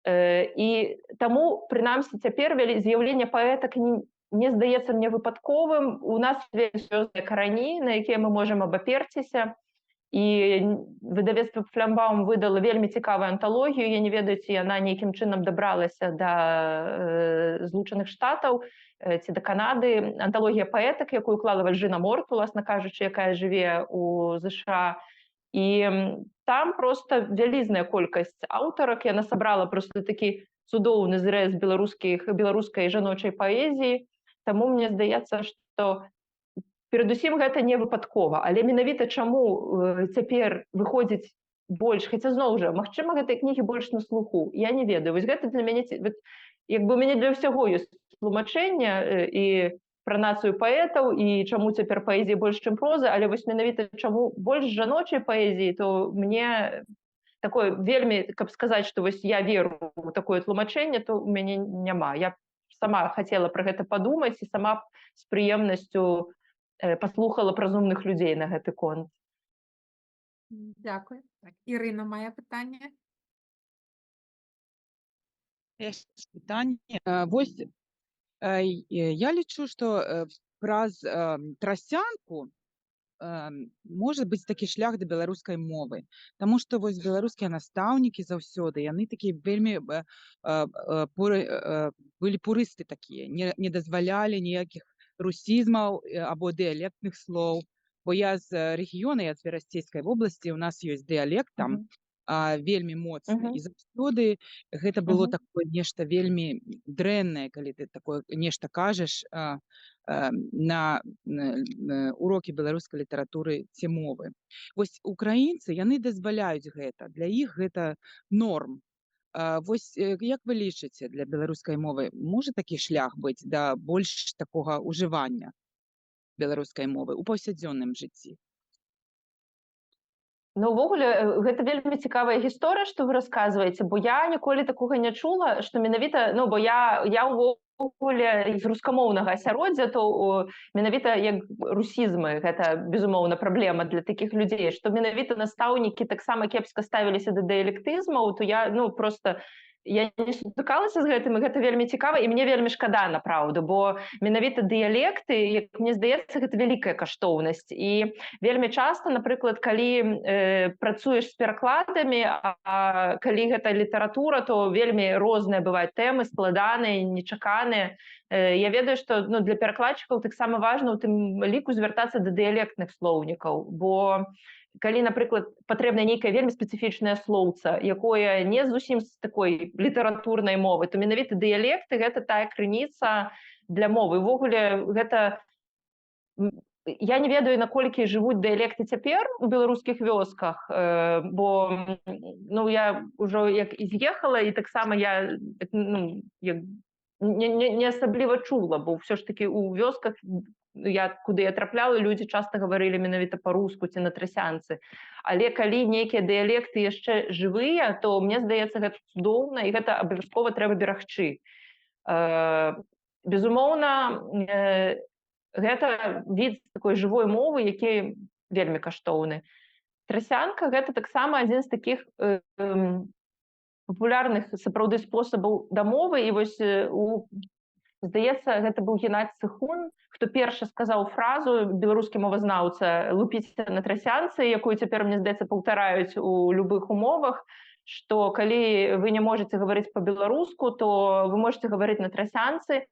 і таму прынамсі цяпер з'яўленне паэтак не здаецца мне выпадковым. У нас сур'ёзныя карані, на якія мы можам абаперціся. І выдавецтва «Флямбаум» выдала вельмі цікавую анталогію. Я не ведаю, ці яна нейкім чынам дабралася да Злучаных Штатаў ці да Канады. Анталогія паэтак, якую клала Вальжына Морт, уласна кажучы, якая жыве у ЗША. І там просто вялізная колькасць аўтарак. Яна сабрала просто такі цудоўны зрэз беларускай жаночай паэзіі. Таму мне здаецца, што перадусім гэта не выпадкова. Але менавіта чаму цяпер выходзіць больш, хаця зноў жа, магчыма, гэтай кнігі больш на слуху, я не ведаю. Вось гэта для мяне вот, як бы у мяне для ўсяго ёсць тлумачэнне, і пра нацыю паэтаў, і чаму цяпер паэзіі больш, чым прозы, але вось менавіта чаму больш жаночай паэзіі, то мне такое вельмі, каб сказаць, што вось я веру ў такое тлумачэнне, то у мяне няма. Я сама хацела пра гэта падумаць і сама б з прыемнасцю паслухала б разумных людзей на гэты конт. Дякую. Так, Ірина мае пытанне. Яшчэ пытанне. Вось я лічу, што праз трасянку можа быць такі шлях да беларускай мовы. Таму што вось беларускія настаўнікі заўсёды, яны такія вельмі былі пурысты такія, не дазвалялі ніякіх русізмаў або дыялектных слоў. Бо я з рэгіёна, я з Берасцейскай вобласці, у нас ёсць дыялект там вельмі моцны. І заўсёды гэта было такое нешта вельмі дрэннае, калі ты такое нешта кажаш на урокі беларускай літаратуры ці мовы. Вось украінцы, яны дазваляюць гэта, для іх гэта норм. Вось як вы лічыце, для беларускай мовы можа такі шлях быць да больш такога ўжывання беларускай мовы ў паўсядзённым жыцці? Ну, увогуле, гэта вельмі цікавая гісторыя, што вы расказваеце, бо я ніколі такога не чула, што менавіта, ну, бо я ўвогуле з рускамоўнага асяроддзя, то менавіта як русізмы, гэта, безумоўна, праблема для такіх людзей, што менавіта настаўнікі таксама кепска ставіліся да дыялектызмаў, то я, ну, просто я не сутыкалася з гэтым, і гэта вельмі цікава, і мне вельмі шкада, направду, бо менавіта дыялекты, як мне здаецца, гэта вялікая каштоўнасць. І вельмі часта, напрыклад, калі працуеш з перакладамі, а калі гэта літаратура, то вельмі розныя бываюць тэмы, складаныя, нечаканыя. Я ведаю, што, ну, для перакладчыкаў таксама важна ў тым ліку звяртацца да дыялектных слоўнікаў, бо калі, напрыклад, патрэбна нейкае вельмі спецыфічнае слоўца, якое не зусім з такой літаратурнай мовы, то менавіта дыялекты — гэта тая крыніца для мовы. Увогуле гэта я не ведаю, наколькі жывуць дыялекты цяпер у беларускіх вёсках, бо ну, я ўжо як і з'ехала, і таксама я, ну, як, не асабліва чула, бо ўсё ж такі у вёсках, я куды я трапляла, людзі часта гаварылі менавіта па-руску ці на трасянцы. Але калі нейкія дыялекты яшчэ жывыя, то мне здаецца, гэта цудоўна, і гэта абавязкова трэба берагчы. Безумоўна, гэта від такой жывой мовы, які вельмі каштоўны. Трасянка — гэта таксама адзін з такіх папулярных сапраўды спосабаў дамовы. І вось здаецца, гэта быў Геннадзь Цыхун, хто першы сказаў фразу, беларускі мовазнаўца, «лупіць на трасянцы», якую цяпер, мне здаецца, паўтараюць у любых умовах. што калі вы не можете гаварыць по-беларуску, то вы можете гаварыць на трасянцы.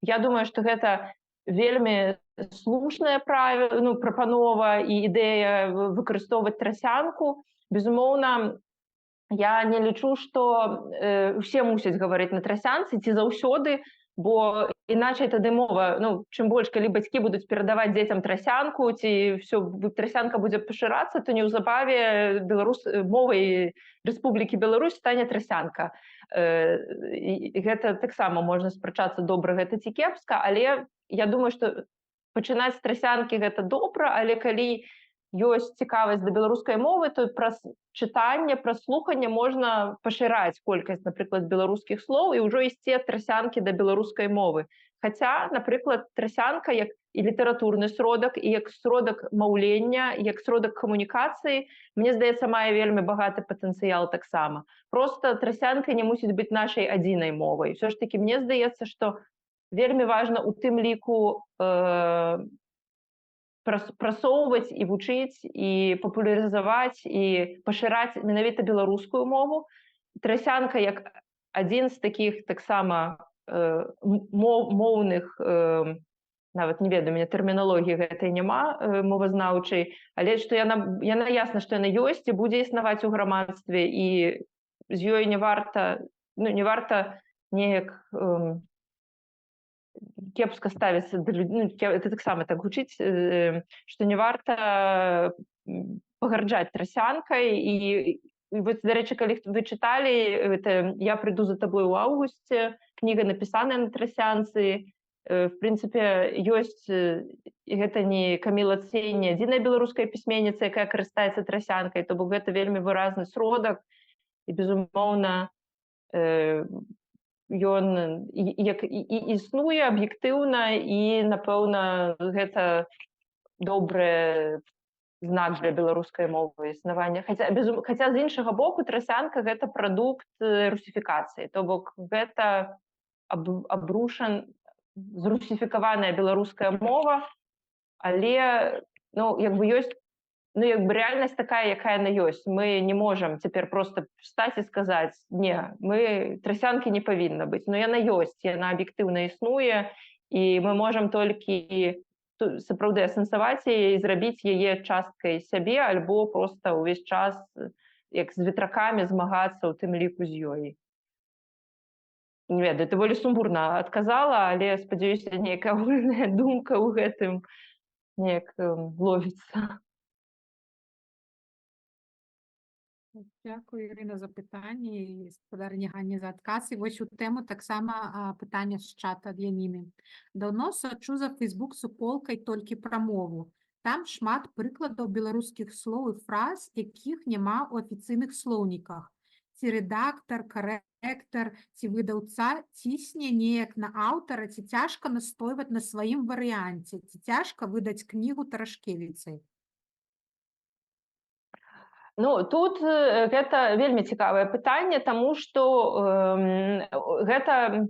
Я думаю, что гэта вельмі слушная правіла, ну, прапанова і ідэя выкарыстоўваць трасянку. Безумоўна, я не лічу, што усе мусяць гаварыць на трасянцы ці заўсёды, бо іначай тады мова, ну, чым больш, калі бацькі будуць перадаваць дзецям трасянку ці все, трасянка будзе пашырацца, то неўзабаве беларус мовай Рэспублікі Беларусь стане трасянка. Гэта таксама можна спрачацца, добра гэта ці кепска, але я думаю, што пачынаць з трасянкі гэта добра, але калі ёсць цікавасць да беларускай мовы, то праз чытанне, праз слуханне можна пашыраць колькасць, напрыклад, беларускіх слоў і ўжо ісці ад трасянкі да беларускай мовы. Хаця, напрыклад, трасянка як і літаратурны сродак, і як сродак маўлення, як сродак камунікацыі, мне здаецца, мае вельмі багаты патэнцыял таксама. Просто трасянка не мусіць быць нашай адзінай мовай. Усё ж такі мне здаецца, што вельмі важна у тым ліку прасоўваць і вучыць, і папулярызаваць, і пашыраць менавіта беларускую мову. Трасянка як адзін з такіх таксама моўных, нават не ведаю, мяне тэрміналогіі гэтай няма мовазнаўчай, але што яна ясна, што яна ёсць і будзе існаваць у грамадстве, і з ёй не варта, ну, не варта неяк кепска ставіцца да ну, это таксама так гучыць, што не варта пагарджаць трасянкай. І вось, дарэчы, калі вы чыталі это «Я прыйду за табой у августе», кніга напісаная на трасянцы. В прынцыпе, ёсць, і гэта не Каміла Цей, не адзіная беларуская пісьменніца, якая карыстаецца трасянкай, то бок гэта вельмі выразны сродак, і, безумоўна, ён як і існуе аб'ектыўна, і, напэўна, гэта добры знак для беларускай мовы існавання. Хаця з іншага боку, трасянка гэта прадукт русіфікацыі, то бок гэта абрушан зрусіфікаваная беларуская мова, але, ну, як бы ёсць, ну, як бы рэальнасць такая, якая яна ёсць. Мы не можам цяпер просто встаць і сказаць: «Не, мы трасянкі не павінна быць». Но яна ёсць, яна аб'ектыўна існуе, і мы можам толькі сапраўды асэнсаваць яе і зрабіць яе часткай сябе альбо просто ўвесь час, як з ветракамі, змагацца ў тым ліку з ёй. Не ведаю, даволі сумбурна адказала, але спадзяюся, нейкая агульная думка ў гэтым неяк ловіцца. Дякую, Ірина, за пытанне і спадарыні Ганне за адказ. І вось у тэму таксама пытанне з чата ад Яніны. Даўно сачу за Facebook суполкай «Толькі пра мову». Там шмат прыкладаў беларускіх слоў і фраз, якіх няма ў афіцыйных слоўніках. Ці рэдактар, карэктар ці выдаўца цісне неяк на аўтара, ці цяжка настойваць на сваім варыянце, ці цяжка выдаць кнігу тарашкевіцай? Ну, тут гэта вельмі цікавае пытанне, таму што гэта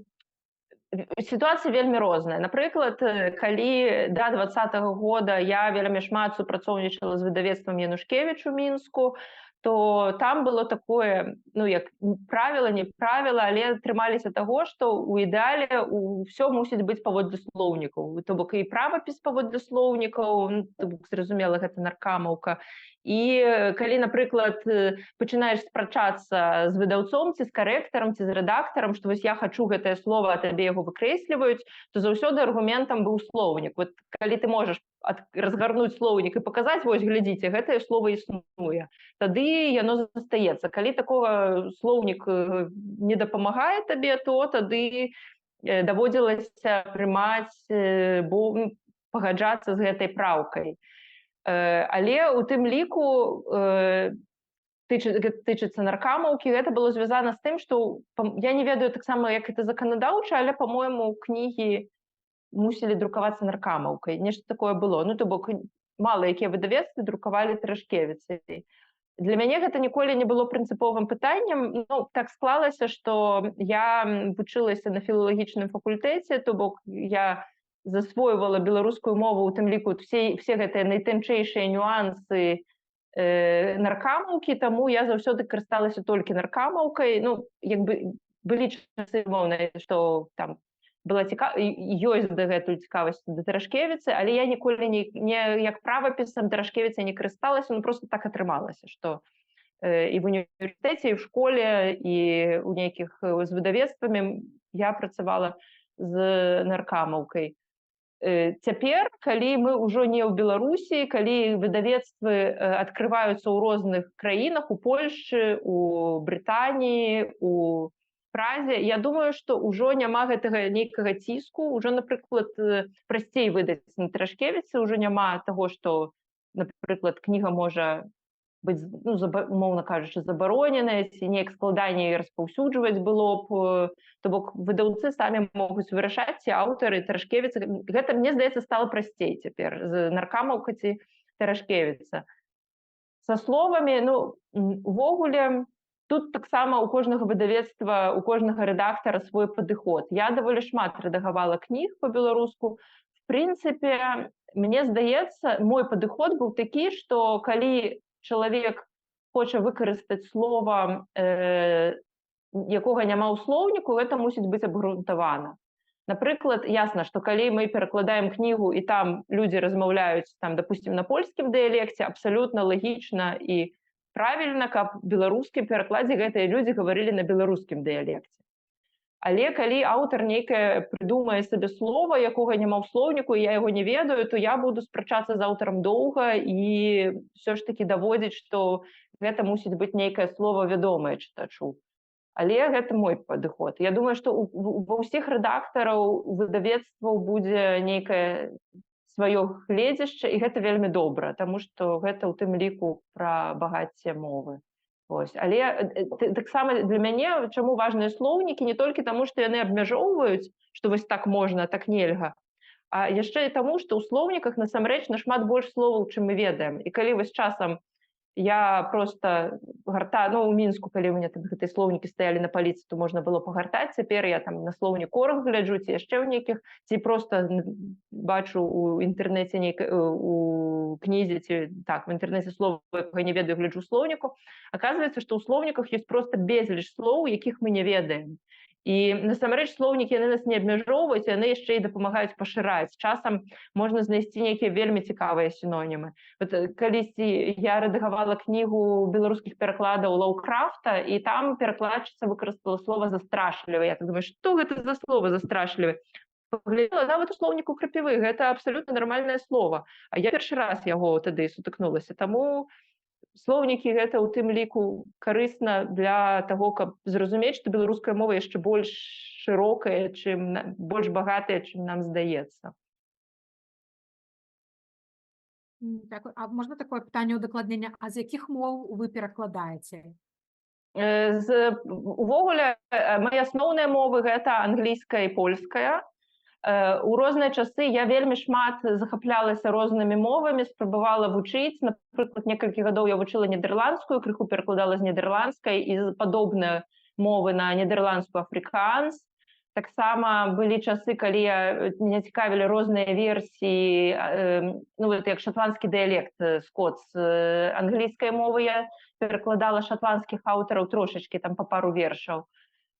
сітуацыя вельмі розная. Напрыклад, калі да 20-го года я вельмі шмат супрацоўнічала з выдавецтвам «Янушкевіч» у Мінску, то там было такое, ну, як правіла, не правіла, але трымаліся таго, што ў ідэале ўсё мусіць быць паводле слоўнікаў. То бок і правапіс паводле слоўнікаў, ну, то бок, зразумела, гэта наркамаўка. І калі, напрыклад, пачынаеш спрачацца з выдаўцом ці з карэктарам ці з рэдактарам, што вось я хачу гэтае слово, а табе яго выкрэсліваюць, то заўсёды аргументам быў слоўнік. Вот калі ты можаш разгарнуць слоўнік і паказаць: «Вось, глядзіце, гэтае слово існуе», тады яно застаецца. Калі такога слоўнік не дапамагае табе, то тады даводзілася прымаць, бо пагаджацца з гэтай праўкай. Але у тым ліку тычыцца наркамаўкі, гэта было звязана з тым, што я не ведаю таксама, як это заканадаўча, але, по-моему, кнігі мусілі друкавацца наркамаўкай, нешта такое было. Ну, то бок мала якія выдавецтвы друкавалі тарашкевіцай. Для мяне гэта ніколі не было прынцыповым пытаннем. Ну, так склалася, што я вучылася на філалагічным факультэце, то бок я засвойвала беларускую мову, у тым ліку все гэтыя найтанчэйшыя нюансы. наркамаўкі, таму я заўсёды карысталася толькі наркамаўкай. Ну, як бы былі часы, умоўна, што там была ёсць дагэтуль цікавасць да Тарашкевіцы, але я ніколі не як правапісам Тарашкевіца не карысталася, ну, просто так атрымалася, што і в універсітэце, і в школе, і ў нейкіх з выдавецтвамі я працавала з наркамаўкай. Цяпер, калі мы ўжо не ў Беларусі, калі выдавецтвы адкрываюцца ў розных краінах, у Польшчы, у Брытаніі, у Празе, я думаю, што ўжо няма гэтага нейкага ціску, ўжо, напрыклад, прасцей выдаць на Тарашкевіцы, ўжо няма таго, што, напрыклад, кніга можа быць, ну, умоўна кажучы, забароненая, ці неяк складаней распаўсюджваць было б. То бок выдаўцы самі могуць вырашаць, ці аўтары Тарашкевіцы. Гэта, мне здаецца, стала прасцей цяпер з наркамаўка ці Тарашкевіца. Са словамі, ну, увогуле, тут таксама у кожнага выдавецтва, у кожнага рэдактара свой падыход. Я даволі шмат рэдагавала кніг по-беларуску. В прынцыпе, мне здаецца, мой падыход быў такі, што калі чалавек хоча выкарыстаць слова, якога няма ў слоўніку, гэта мусіць быць абгрунтавана. Напрыклад, ясна, што калі мы перакладаем кнігу і там людзі размаўляюць там, допустим, на польскім дыялекце, абсалютна лагічна і правільна, каб беларускім перакладзе гэтыя людзі гаварылі на беларускім дыялекце. Але калі аўтар нейкае прыдумае сабе слова, якога няма ў слоўніку, і я яго не ведаю, то я буду спрачацца з аўтарам доўга і ўсё ж такі даводзіць, што гэта мусіць быць нейкае слово, вядомае чытачу. Але гэта мой падыход. Я думаю, што ва ўсіх рэдактараў выдавецтваў будзе нейкае сваё гледзяшча, і гэта вельмі добра, таму што гэта ў тым ліку пра багацце мовы. Вось. Але таксама для мяне чаму важныя слоўнікі: не толькі таму, што яны абмяжоўваюць, што вось так можна, так нельга, а яшчэ і таму, што ў слоўніках насамрэч нашмат больш словаў, чым мы ведаем. І калі вось часам я просто гарта, ну, у Мінску, калі у меня там гэтыя слоўнікі стаялі на паліцы, то можна было пагартаць. Цяпер я там на слоўнік орг гляджу ці яшчэ ў нейкіх, ці просто бачу у інтэрнэце нейка, у кнізе ці так в інтэрнэце слова, якога не ведаю, гляджу слоўніку. Оказывается, што ў слоўніках ёсць просто безліч слоў, якіх мы не ведаем. І насамрэч слоўнікі, яны нас не абмяжоўваюць, яны яшчэ і дапамагаюць пашыраць. Часам можна знайсці нейкія вельмі цікавыя сінонімы. Вот, калісьці я рэдагавала кнігу беларускіх перакладаў Лаўкрафта, і там перакладчыца выкарыстала слова «застрашливый». Я так думаю, што гэта за слова «застрашливый»? Паглядзела нават у слоўніку Крапівы, гэта абсалютна нармальнае слово. А я першы раз яго тады сутыкнулася. Таму слоўнікі — гэта ў тым ліку карысна для таго, каб зразумець, што беларуская мова яшчэ больш шырокая, чым больш багатая, чым нам здаецца. Дзякую. А можна такое пытанне ўдакладнення? А з якіх моў вы перакладаеце? Увогуле, мае асноўныя мовы — гэта англійская і польская. У розныя часы я вельмі шмат захаплялася рознымі мовамі, спрабавала вучыць. Напрыклад, некалькі гадоў я вучыла нідэрландскую, крыху перакладала з нідэрландскай і з падобныя мовы на нідэрландскую, афрыкаанс. Таксама былі часы, калі мяне цікавілі розныя версіі, ну, вот як шатландскі дыялект, скотс, англійскай мовы, я перакладала шатландскіх аўтараў трошачкі, там па пару вершаў.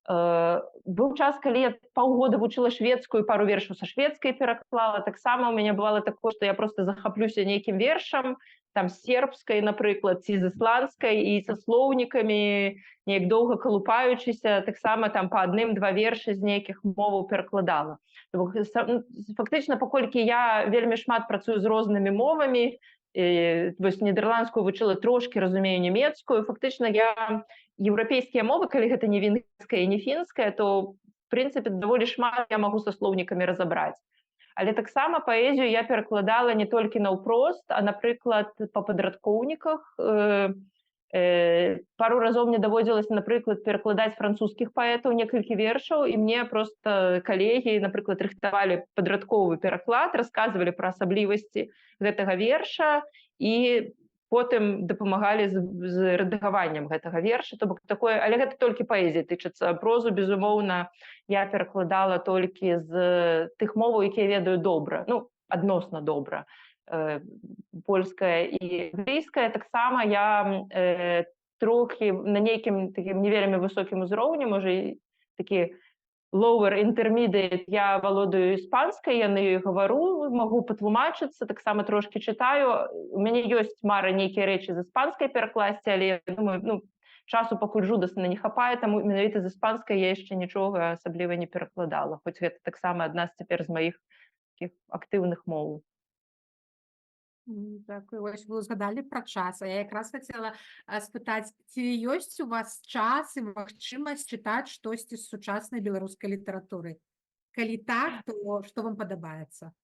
Быў час, калі я паўгода вучыла шведскую, пару вершаў са шведскай пераклала. Таксама у мяне бывала такое, што я просто захаплюся нейкім вершам, там з сербскай, напрыклад, ці з ісландскай, і са слоўнікамі, неяк доўга калупаючыся, таксама там па адным-два вершы з нейкіх моваў перакладала. То бок, ну, фактычна, паколькі я вельмі шмат працую з рознымі мовамі, вось нідэрландскую вучыла трошкі, разумею нямецкую, фактычна я еўрапейскія мовы, калі гэта не венгерская і не фінская, то в прынцыпе даволі шмат я магу са слоўнікамі разабраць. Але таксама паэзію я перакладала не толькі наўпрост, а, напрыклад, па падрадкоўніках. Пару разоў мне даводзілася, напрыклад, перакладаць французскіх паэтаў некалькі вершаў, і мне просто калегі, напрыклад, рыхтавалі падрадковы пераклад, расказвалі пра асаблівасці гэтага верша і потым дапамагалі з рэдагаваннем гэтага верша. То бок такое, але гэта толькі паэзія тычыцца. Прозу, безумоўна, я перакладала толькі з тых моваў, якія ведаю добра, ну, адносна добра. польская і англійская. Таксама я трохі на нейкім такім не вельмі высокім узроўні, можа, такі lower intermediate, я валодаю іспанскай, я на ёй гавару, магу патлумачыцца, таксама трошкі чытаю. У мяне ёсць мара нейкія рэчы з іспанскай перакласці, але я думаю, ну, часу пакуль жудасна не хапае, таму менавіта з іспанскай я яшчэ нічога асабліва не перакладала, хоць гэта таксама адна з цяпер з маіх такіх актыўных моў. Дзякую. Вось вы узгадалі пра час, а я якраз хацела спытаць, ці ёсць у вас час і магчымасць чытаць штосьці з сучаснай беларускай літаратуры? Калі так, то што вам падабаецца?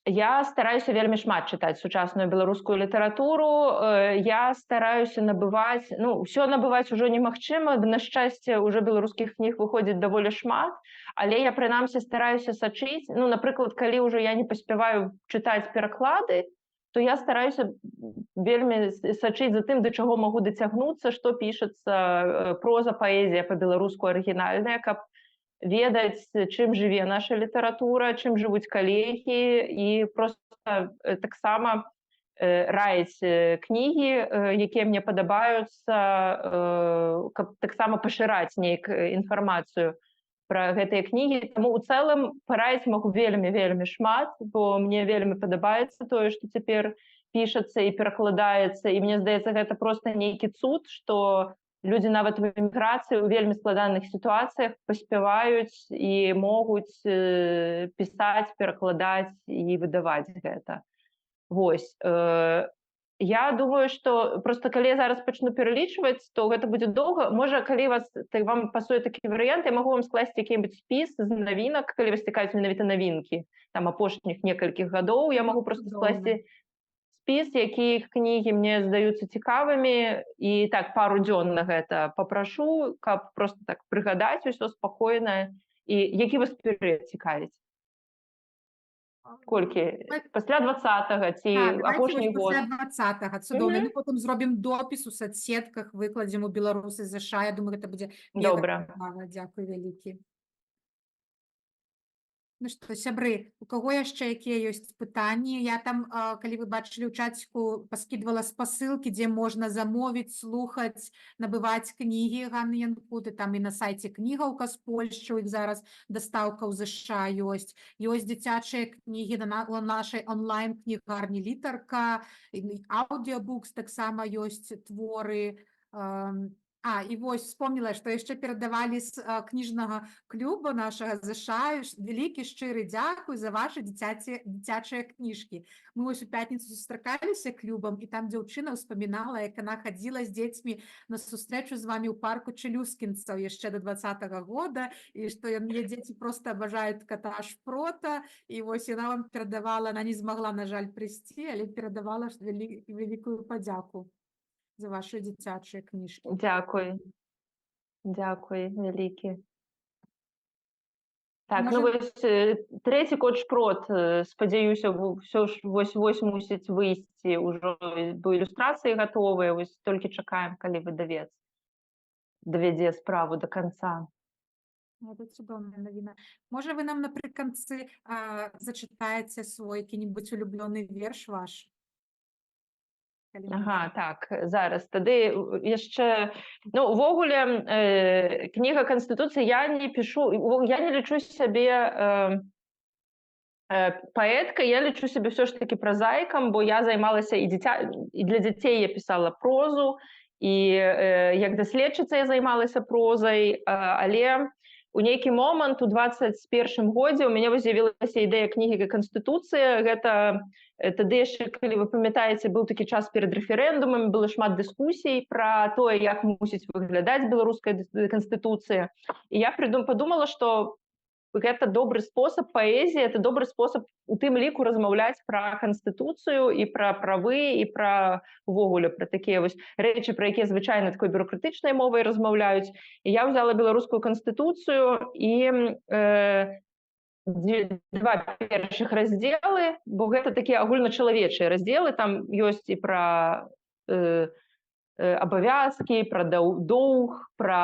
Я стараюся вельмі шмат чытаць сучасную беларускую літаратуру. Я стараюся набываць, ну, ўсё набываць ужо немагчыма, на шчасце, уже беларускіх кніг выходзіць даволі шмат, але я прынамсі стараюся сачыць. Ну, напрыклад, калі ўжо я не паспяваю чытаць пераклады, то я стараюся вельмі сачыць за тым, да чаго магу дацягнуцца, што пішацца, проза, паэзія па-беларуску арыгінальная, каб ведаць, чым жыве наша літаратура, чым жывуць калегі, і проста таксама раіць кнігі, якія мне падабаюцца, каб таксама пашыраць неяк інфармацыю пра гэтыя кнігі. Таму ў цэлым параіць магу вельмі, вельмі шмат, бо мне вельмі падабаецца тое, што цяпер пішацца і перакладаецца, і мне здаецца, гэта проста нейкі цуд, што людзі нават в эміграцыі ў вельмі складаных сітуацыях паспяваюць і могуць пісаць, перакладаць і выдаваць гэта. Вось. Я думаю, што просто калі я зараз пачну пералічваць, то гэта будзе доўга. Можа, калі вас так, вам пасуе такі варыянт, я магу вам скласці які-небудзь спіс з навінак, калі вас цікавяць менавіта навінкі там апошніх некалькіх гадоў, я магу просто Цудоўна. скласці спіс, якіх кнігі мне здаюцца цікавымі, і так пару дзён на гэта папрашу, каб просто так прыгадаць усё спакойна. І які вас перыяд цікавіць? Колькі? Пасля 20-го ці Так, давайте апошні вось год? пасля 20-го. Цудоўна. Мгм. Ну, потым зробім допіс у соцсетках, выкладзем у «Беларусы ЗША». Я думаю, гэта будзе мега Добра. цікава. Дзякуй вялікі. Ну што, сябры, у каго яшчэ якія ёсць пытанні? Я там, калі вы бачылі ў чаціку, паскідвала спасылкі, дзе можна замовіць, слухаць, набываць кнігі Ганны Янкуты. Там і на сайце «Кнігаўка» з Польшчы, у іх зараз дастаўка ў ЗША ёсць. Ёсць дзіцячыя кнігі у нашай онлайн-кнігарні «Літарка», і аудіобукс таксама ёсць творы. І вось вспомнила, што яшчэ перадавалі з кніжнага клуба нашага ЗША вялікі шчыры дзякуй за вашы дзіцячыя кніжкі. Мы вось у пятніцу сустракаліся клубам, і там дзяўчына ўспамінала, як яна хадзіла з дзецьмі на сустрэчу з вамі ў парку Чалюскінцаў яшчэ до 20-го года, і што яе дзеці просто абажаюць кота Шпрота, і вось яна вам перадавала, она не змагла, на жаль, прыйсці, але перадавала вялікую падзяку за вашы дзіцячыя кніжкі. Дзякуй. Дзякуй вялікі. Так, ну Можа- вось трэці «Кот Шпрот», спадзяюся, ўсё ж вось-вось мусіць выйсці ўжо, бо ілюстрацыі гатовыя, вось толькі чакаем, калі выдавец давядзе справу до канца. Гэта цудоўная навіна. Можа, вы нам напрыканцы зачытаеце свой які-небудзь улюблёны верш ваш? Калі Ага, можна. Так, зараз. Тады яшчэ, ну, увогуле, кніга Канстытуцыі, я не пішу, я не лічу сябе паэткай, я лічу сябе ўсё ж такі празаікам, бо я займалася і дзіця, і для дзяцей я пісала прозу, і як даследчыца я займалася прозай, але у нейкі момант у 21 годзе у мяне вось з'явілася ідэя кнігі «Канстытуцыя». Гэта тады яшчэ, калі вы памятаеце, быў такі час перад рэферэндумамі, было шмат дыскусій пра тое, як мусіць выглядаць беларуская канстытуцыя. І я падумала, што гэта добры спосаб, паэзія, это добры спосаб у тым ліку размаўляць пра канстытуцыю і пра правы, і пра увогуле пра такія вось рэчы, пра якія звычайна такой бюрократычнай мовай размаўляюць. І я ўзяла беларускую канстытуцыю і два першых раздзелы, бо гэта такія агульначалавечыя раздзелы, там ёсць і пра абавязкі, пра доўг, пра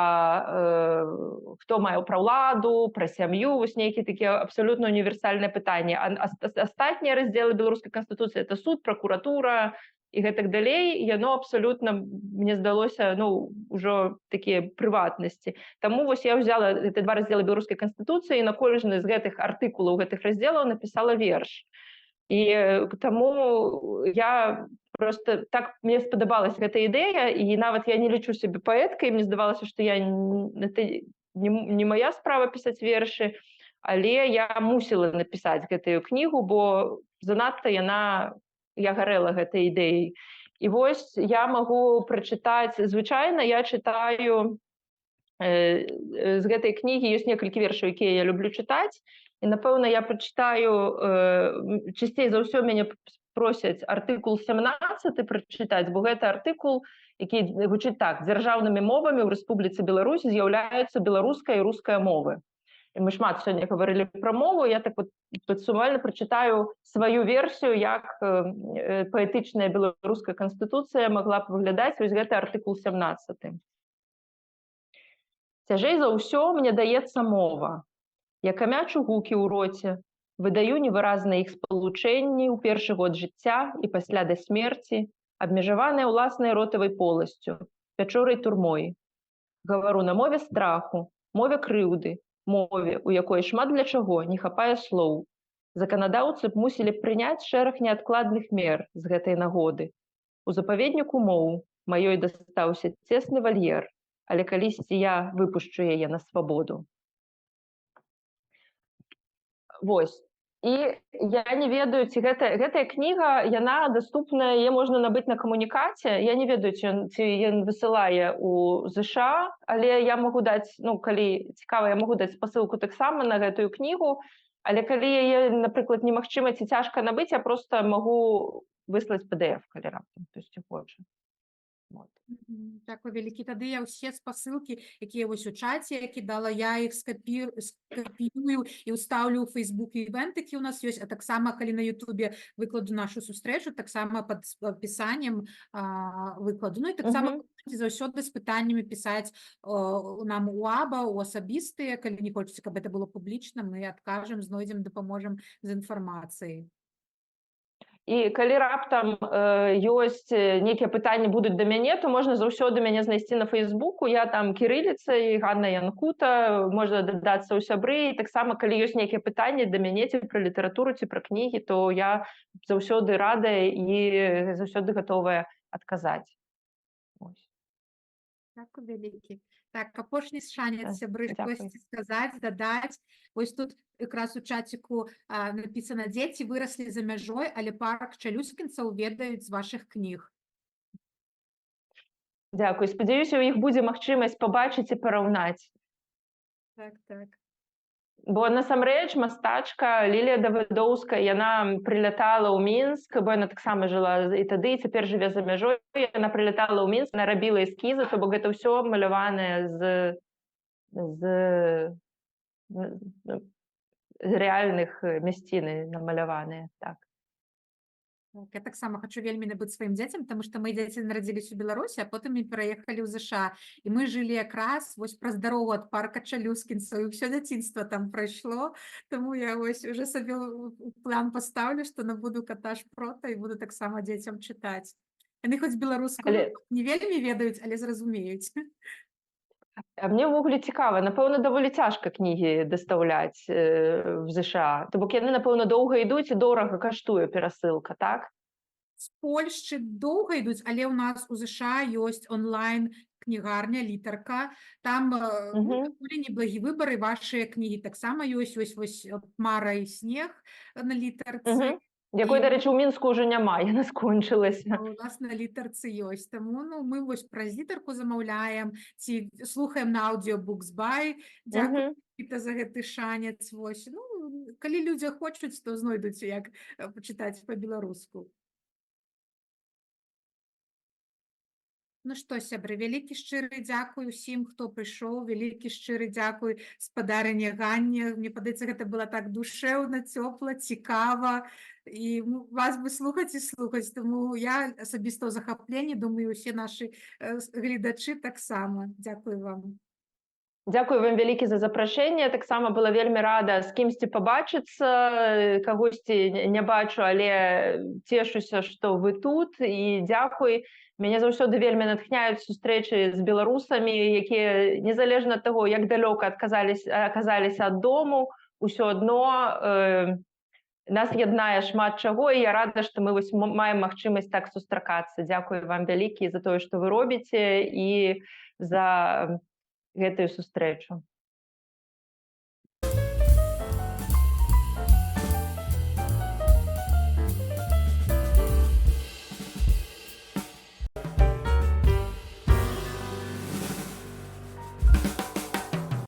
хто мае пра ўладу, пра сям'ю, вось нейкія такія абсалютна універсальныя пытанні. А астатнія раздзелы беларускай канстытуцыі — это суд, пракуратура і гэтак далей, яно абсалютна, мне здалося, ну, ўжо такія прыватнасці. Таму вось я ўзяла гэты два раздзелы беларускай канстытуцыі і на кожны з гэтых артыкулаў гэтых раздзелаў напісала верш. І таму я просто так, мне спадабалась гэта ідэя, і нават я не лічу сябе паэткай, мне здавалася, што я это не моя справа пісаць вершы, але я мусіла напісаць гэтую кнігу, бо занадта я гарэла гэтай ідэяй. І вось я магу прачытаць, звычайна я чытаю з гэтай кнігі, ёсць некалькі вершаў, якія я люблю чытаць, і, напэўна, я прачытаю, часцей за ўсё мяне просяць артыкул 17 прачытаць, бо гэта артыкул, які гучыць так: дзяржаўнымі мовамі ў Рэспубліцы Беларусь з'яўляюцца беларуская і руская мовы. І мы шмат сёння гаварылі пра мову, я так вот падсумавальна прачытаю сваю версію, як паэтычная беларуская канстытуцыя магла б выглядаць, вось гэты артыкул 17. Цяжэй за ўсё мне даецца мова. Я камячу гукі ў роце, выдаю невыразныя іх спалучэнні ў першы год жыцця і пасля да смерці, абмежаваныя ўласнай ротавай поласцю, пячорай турмой. Гавару на мове страху, мове крыўды, мове, у якой шмат для чаго не хапае слоў. Заканадаўцы б мусілі прыняць шэраг неадкладных мер з гэтай нагоды. У запаведніку моў маёй дастаўся цесны вальер, але калісьці я выпушчу яе на свабоду. Вось. І я не ведаю, ці гэтая кніга, яна даступная, яе можна набыць на камунікаце. Я не ведаю, ці ён высылае ў ЗША, але я магу даць, ну, калі цікава, я магу даць спасылку таксама на гэтую кнігу, але калі яе, напрыклад, немагчыма ці цяжка набыць, я просто магу выслаць PDF, калі раптам хтосьці хоча. Вот. Дзякуй вялікі. Тады я ўсе спасылкі, якія вось у чаце я кідала, я іх скапіюю і ўстаўлю ў Facebook івент, які ў нас ёсць, а таксама, калі на Ютубе выкладу нашу сустрэчу, таксама пад апісаннем выкладу. Ну і таксама можаце заўсёды з пытаннямі пісаць нам у АБА, у асабістыя, калі не хочаце, каб это было публічна, мы адкажам, знойдзем, дапаможам з інфармацыяй. І калі раптам ёсць нейкія пытанні будуць да мяне, то можна заўсёды мяне знайсці на Фейсбуку. Я там кірыліцай Ганна Янкута, можна дадацца ў сябры. І таксама, калі ёсць нейкія пытанні да мяне ці пра літаратуру, ці пра кнігі, то я заўсёды радая і заўсёды гатовая адказаць. Ось. Дзякуй вялікі. Так, апошні шанец, сябры, Дзякуй. штосьці сказаць, дадаць. Вось тут якраз у чаціку напісана: дзеці выраслі за мяжой, але парк Чалюскінцаў ведаюць з вашых кніг. Дзякуй. Спадзяюся, у іх будзе магчымасць пабачыць і параўнаць. Так. Бо насамрэч мастачка Лілія Давыдоўская, яна прылятала ў Мінск, бо яна таксама жыла і тады, і цяпер жыве за мяжой. Яна прылятала ў Мінск, яна рабіла эскізы, то бок гэта ўсё маляванае з рэальных мясціны намаляваныя, так. Так, я таксама хачу вельмі набыць сваім дзецям, таму што мои дзеці нарадзіліся ў Беларусі, а потым мы пераехалі ў ЗША. І мы жылі якраз вось праз дарогу ад парка Чалюскінцаў, і ўсё дзяцінства там прайшло. Таму я вось уже сабе ў план пастаўлю, што набуду Ката Шпрота і буду таксама дзецям чытаць. Яны хоць беларускую не вельмі ведаюць, але зразумеюць. А мне ўвогуле цікава, напэўна, даволі цяжка кнігі дастаўляць в ЗША. То бок яны, напэўна, доўга ідуць і дорага каштуе перасылка, так? З Польшчы доўга ідуць, але ў нас у ЗША ёсць онлайн кнігарня Літарка. Там ну, даволі неблагі выбар, і вашыя кнігі таксама ёсць. Вось «Мара і снег» на Літарцы. Якой, І дарэчы, у Мінску ўжо няма, яна скончылася. У нас на Літарцы ёсць. Таму, ну, мы вось праз Літарку замаўляем ці слухаем на Audiobooks.by. Дзякуй, Віта, за гэты шанец. Вось. Ну, калі людзі хочуць, то знойдуць, як пачытаць па-беларуску. Ну што, сябры, вялікі шчыры дзякуй усім, хто прыйшоў, вялікі шчыры дзякуй спадарыне Ганне. Мне падаецца, гэта было так душэўна, цёпла, цікава. І, ну, вас бы слухаць і слухаць. Таму я асабіста ў захапленні, думаю, усе нашы гледачы таксама. Дзякую вам. Дзякую вам вялікі за запрашэнне. Таксама была вельмі рада з кімсьці пабачыцца, кагосьці не бачу, але цешуся, што вы тут, і дзякуй. Мяне заўсёды вельмі натхняюць сустрэчы з беларусамі, якія, незалежна ад таго, як далёка аказаліся ад дому, усё адно нас яднае шмат чаго, і я рада, што мы вось маем магчымасць так сустракацца. Дзякую вам вялікі за тое, што вы робіце, і за гэтую сустрэчу.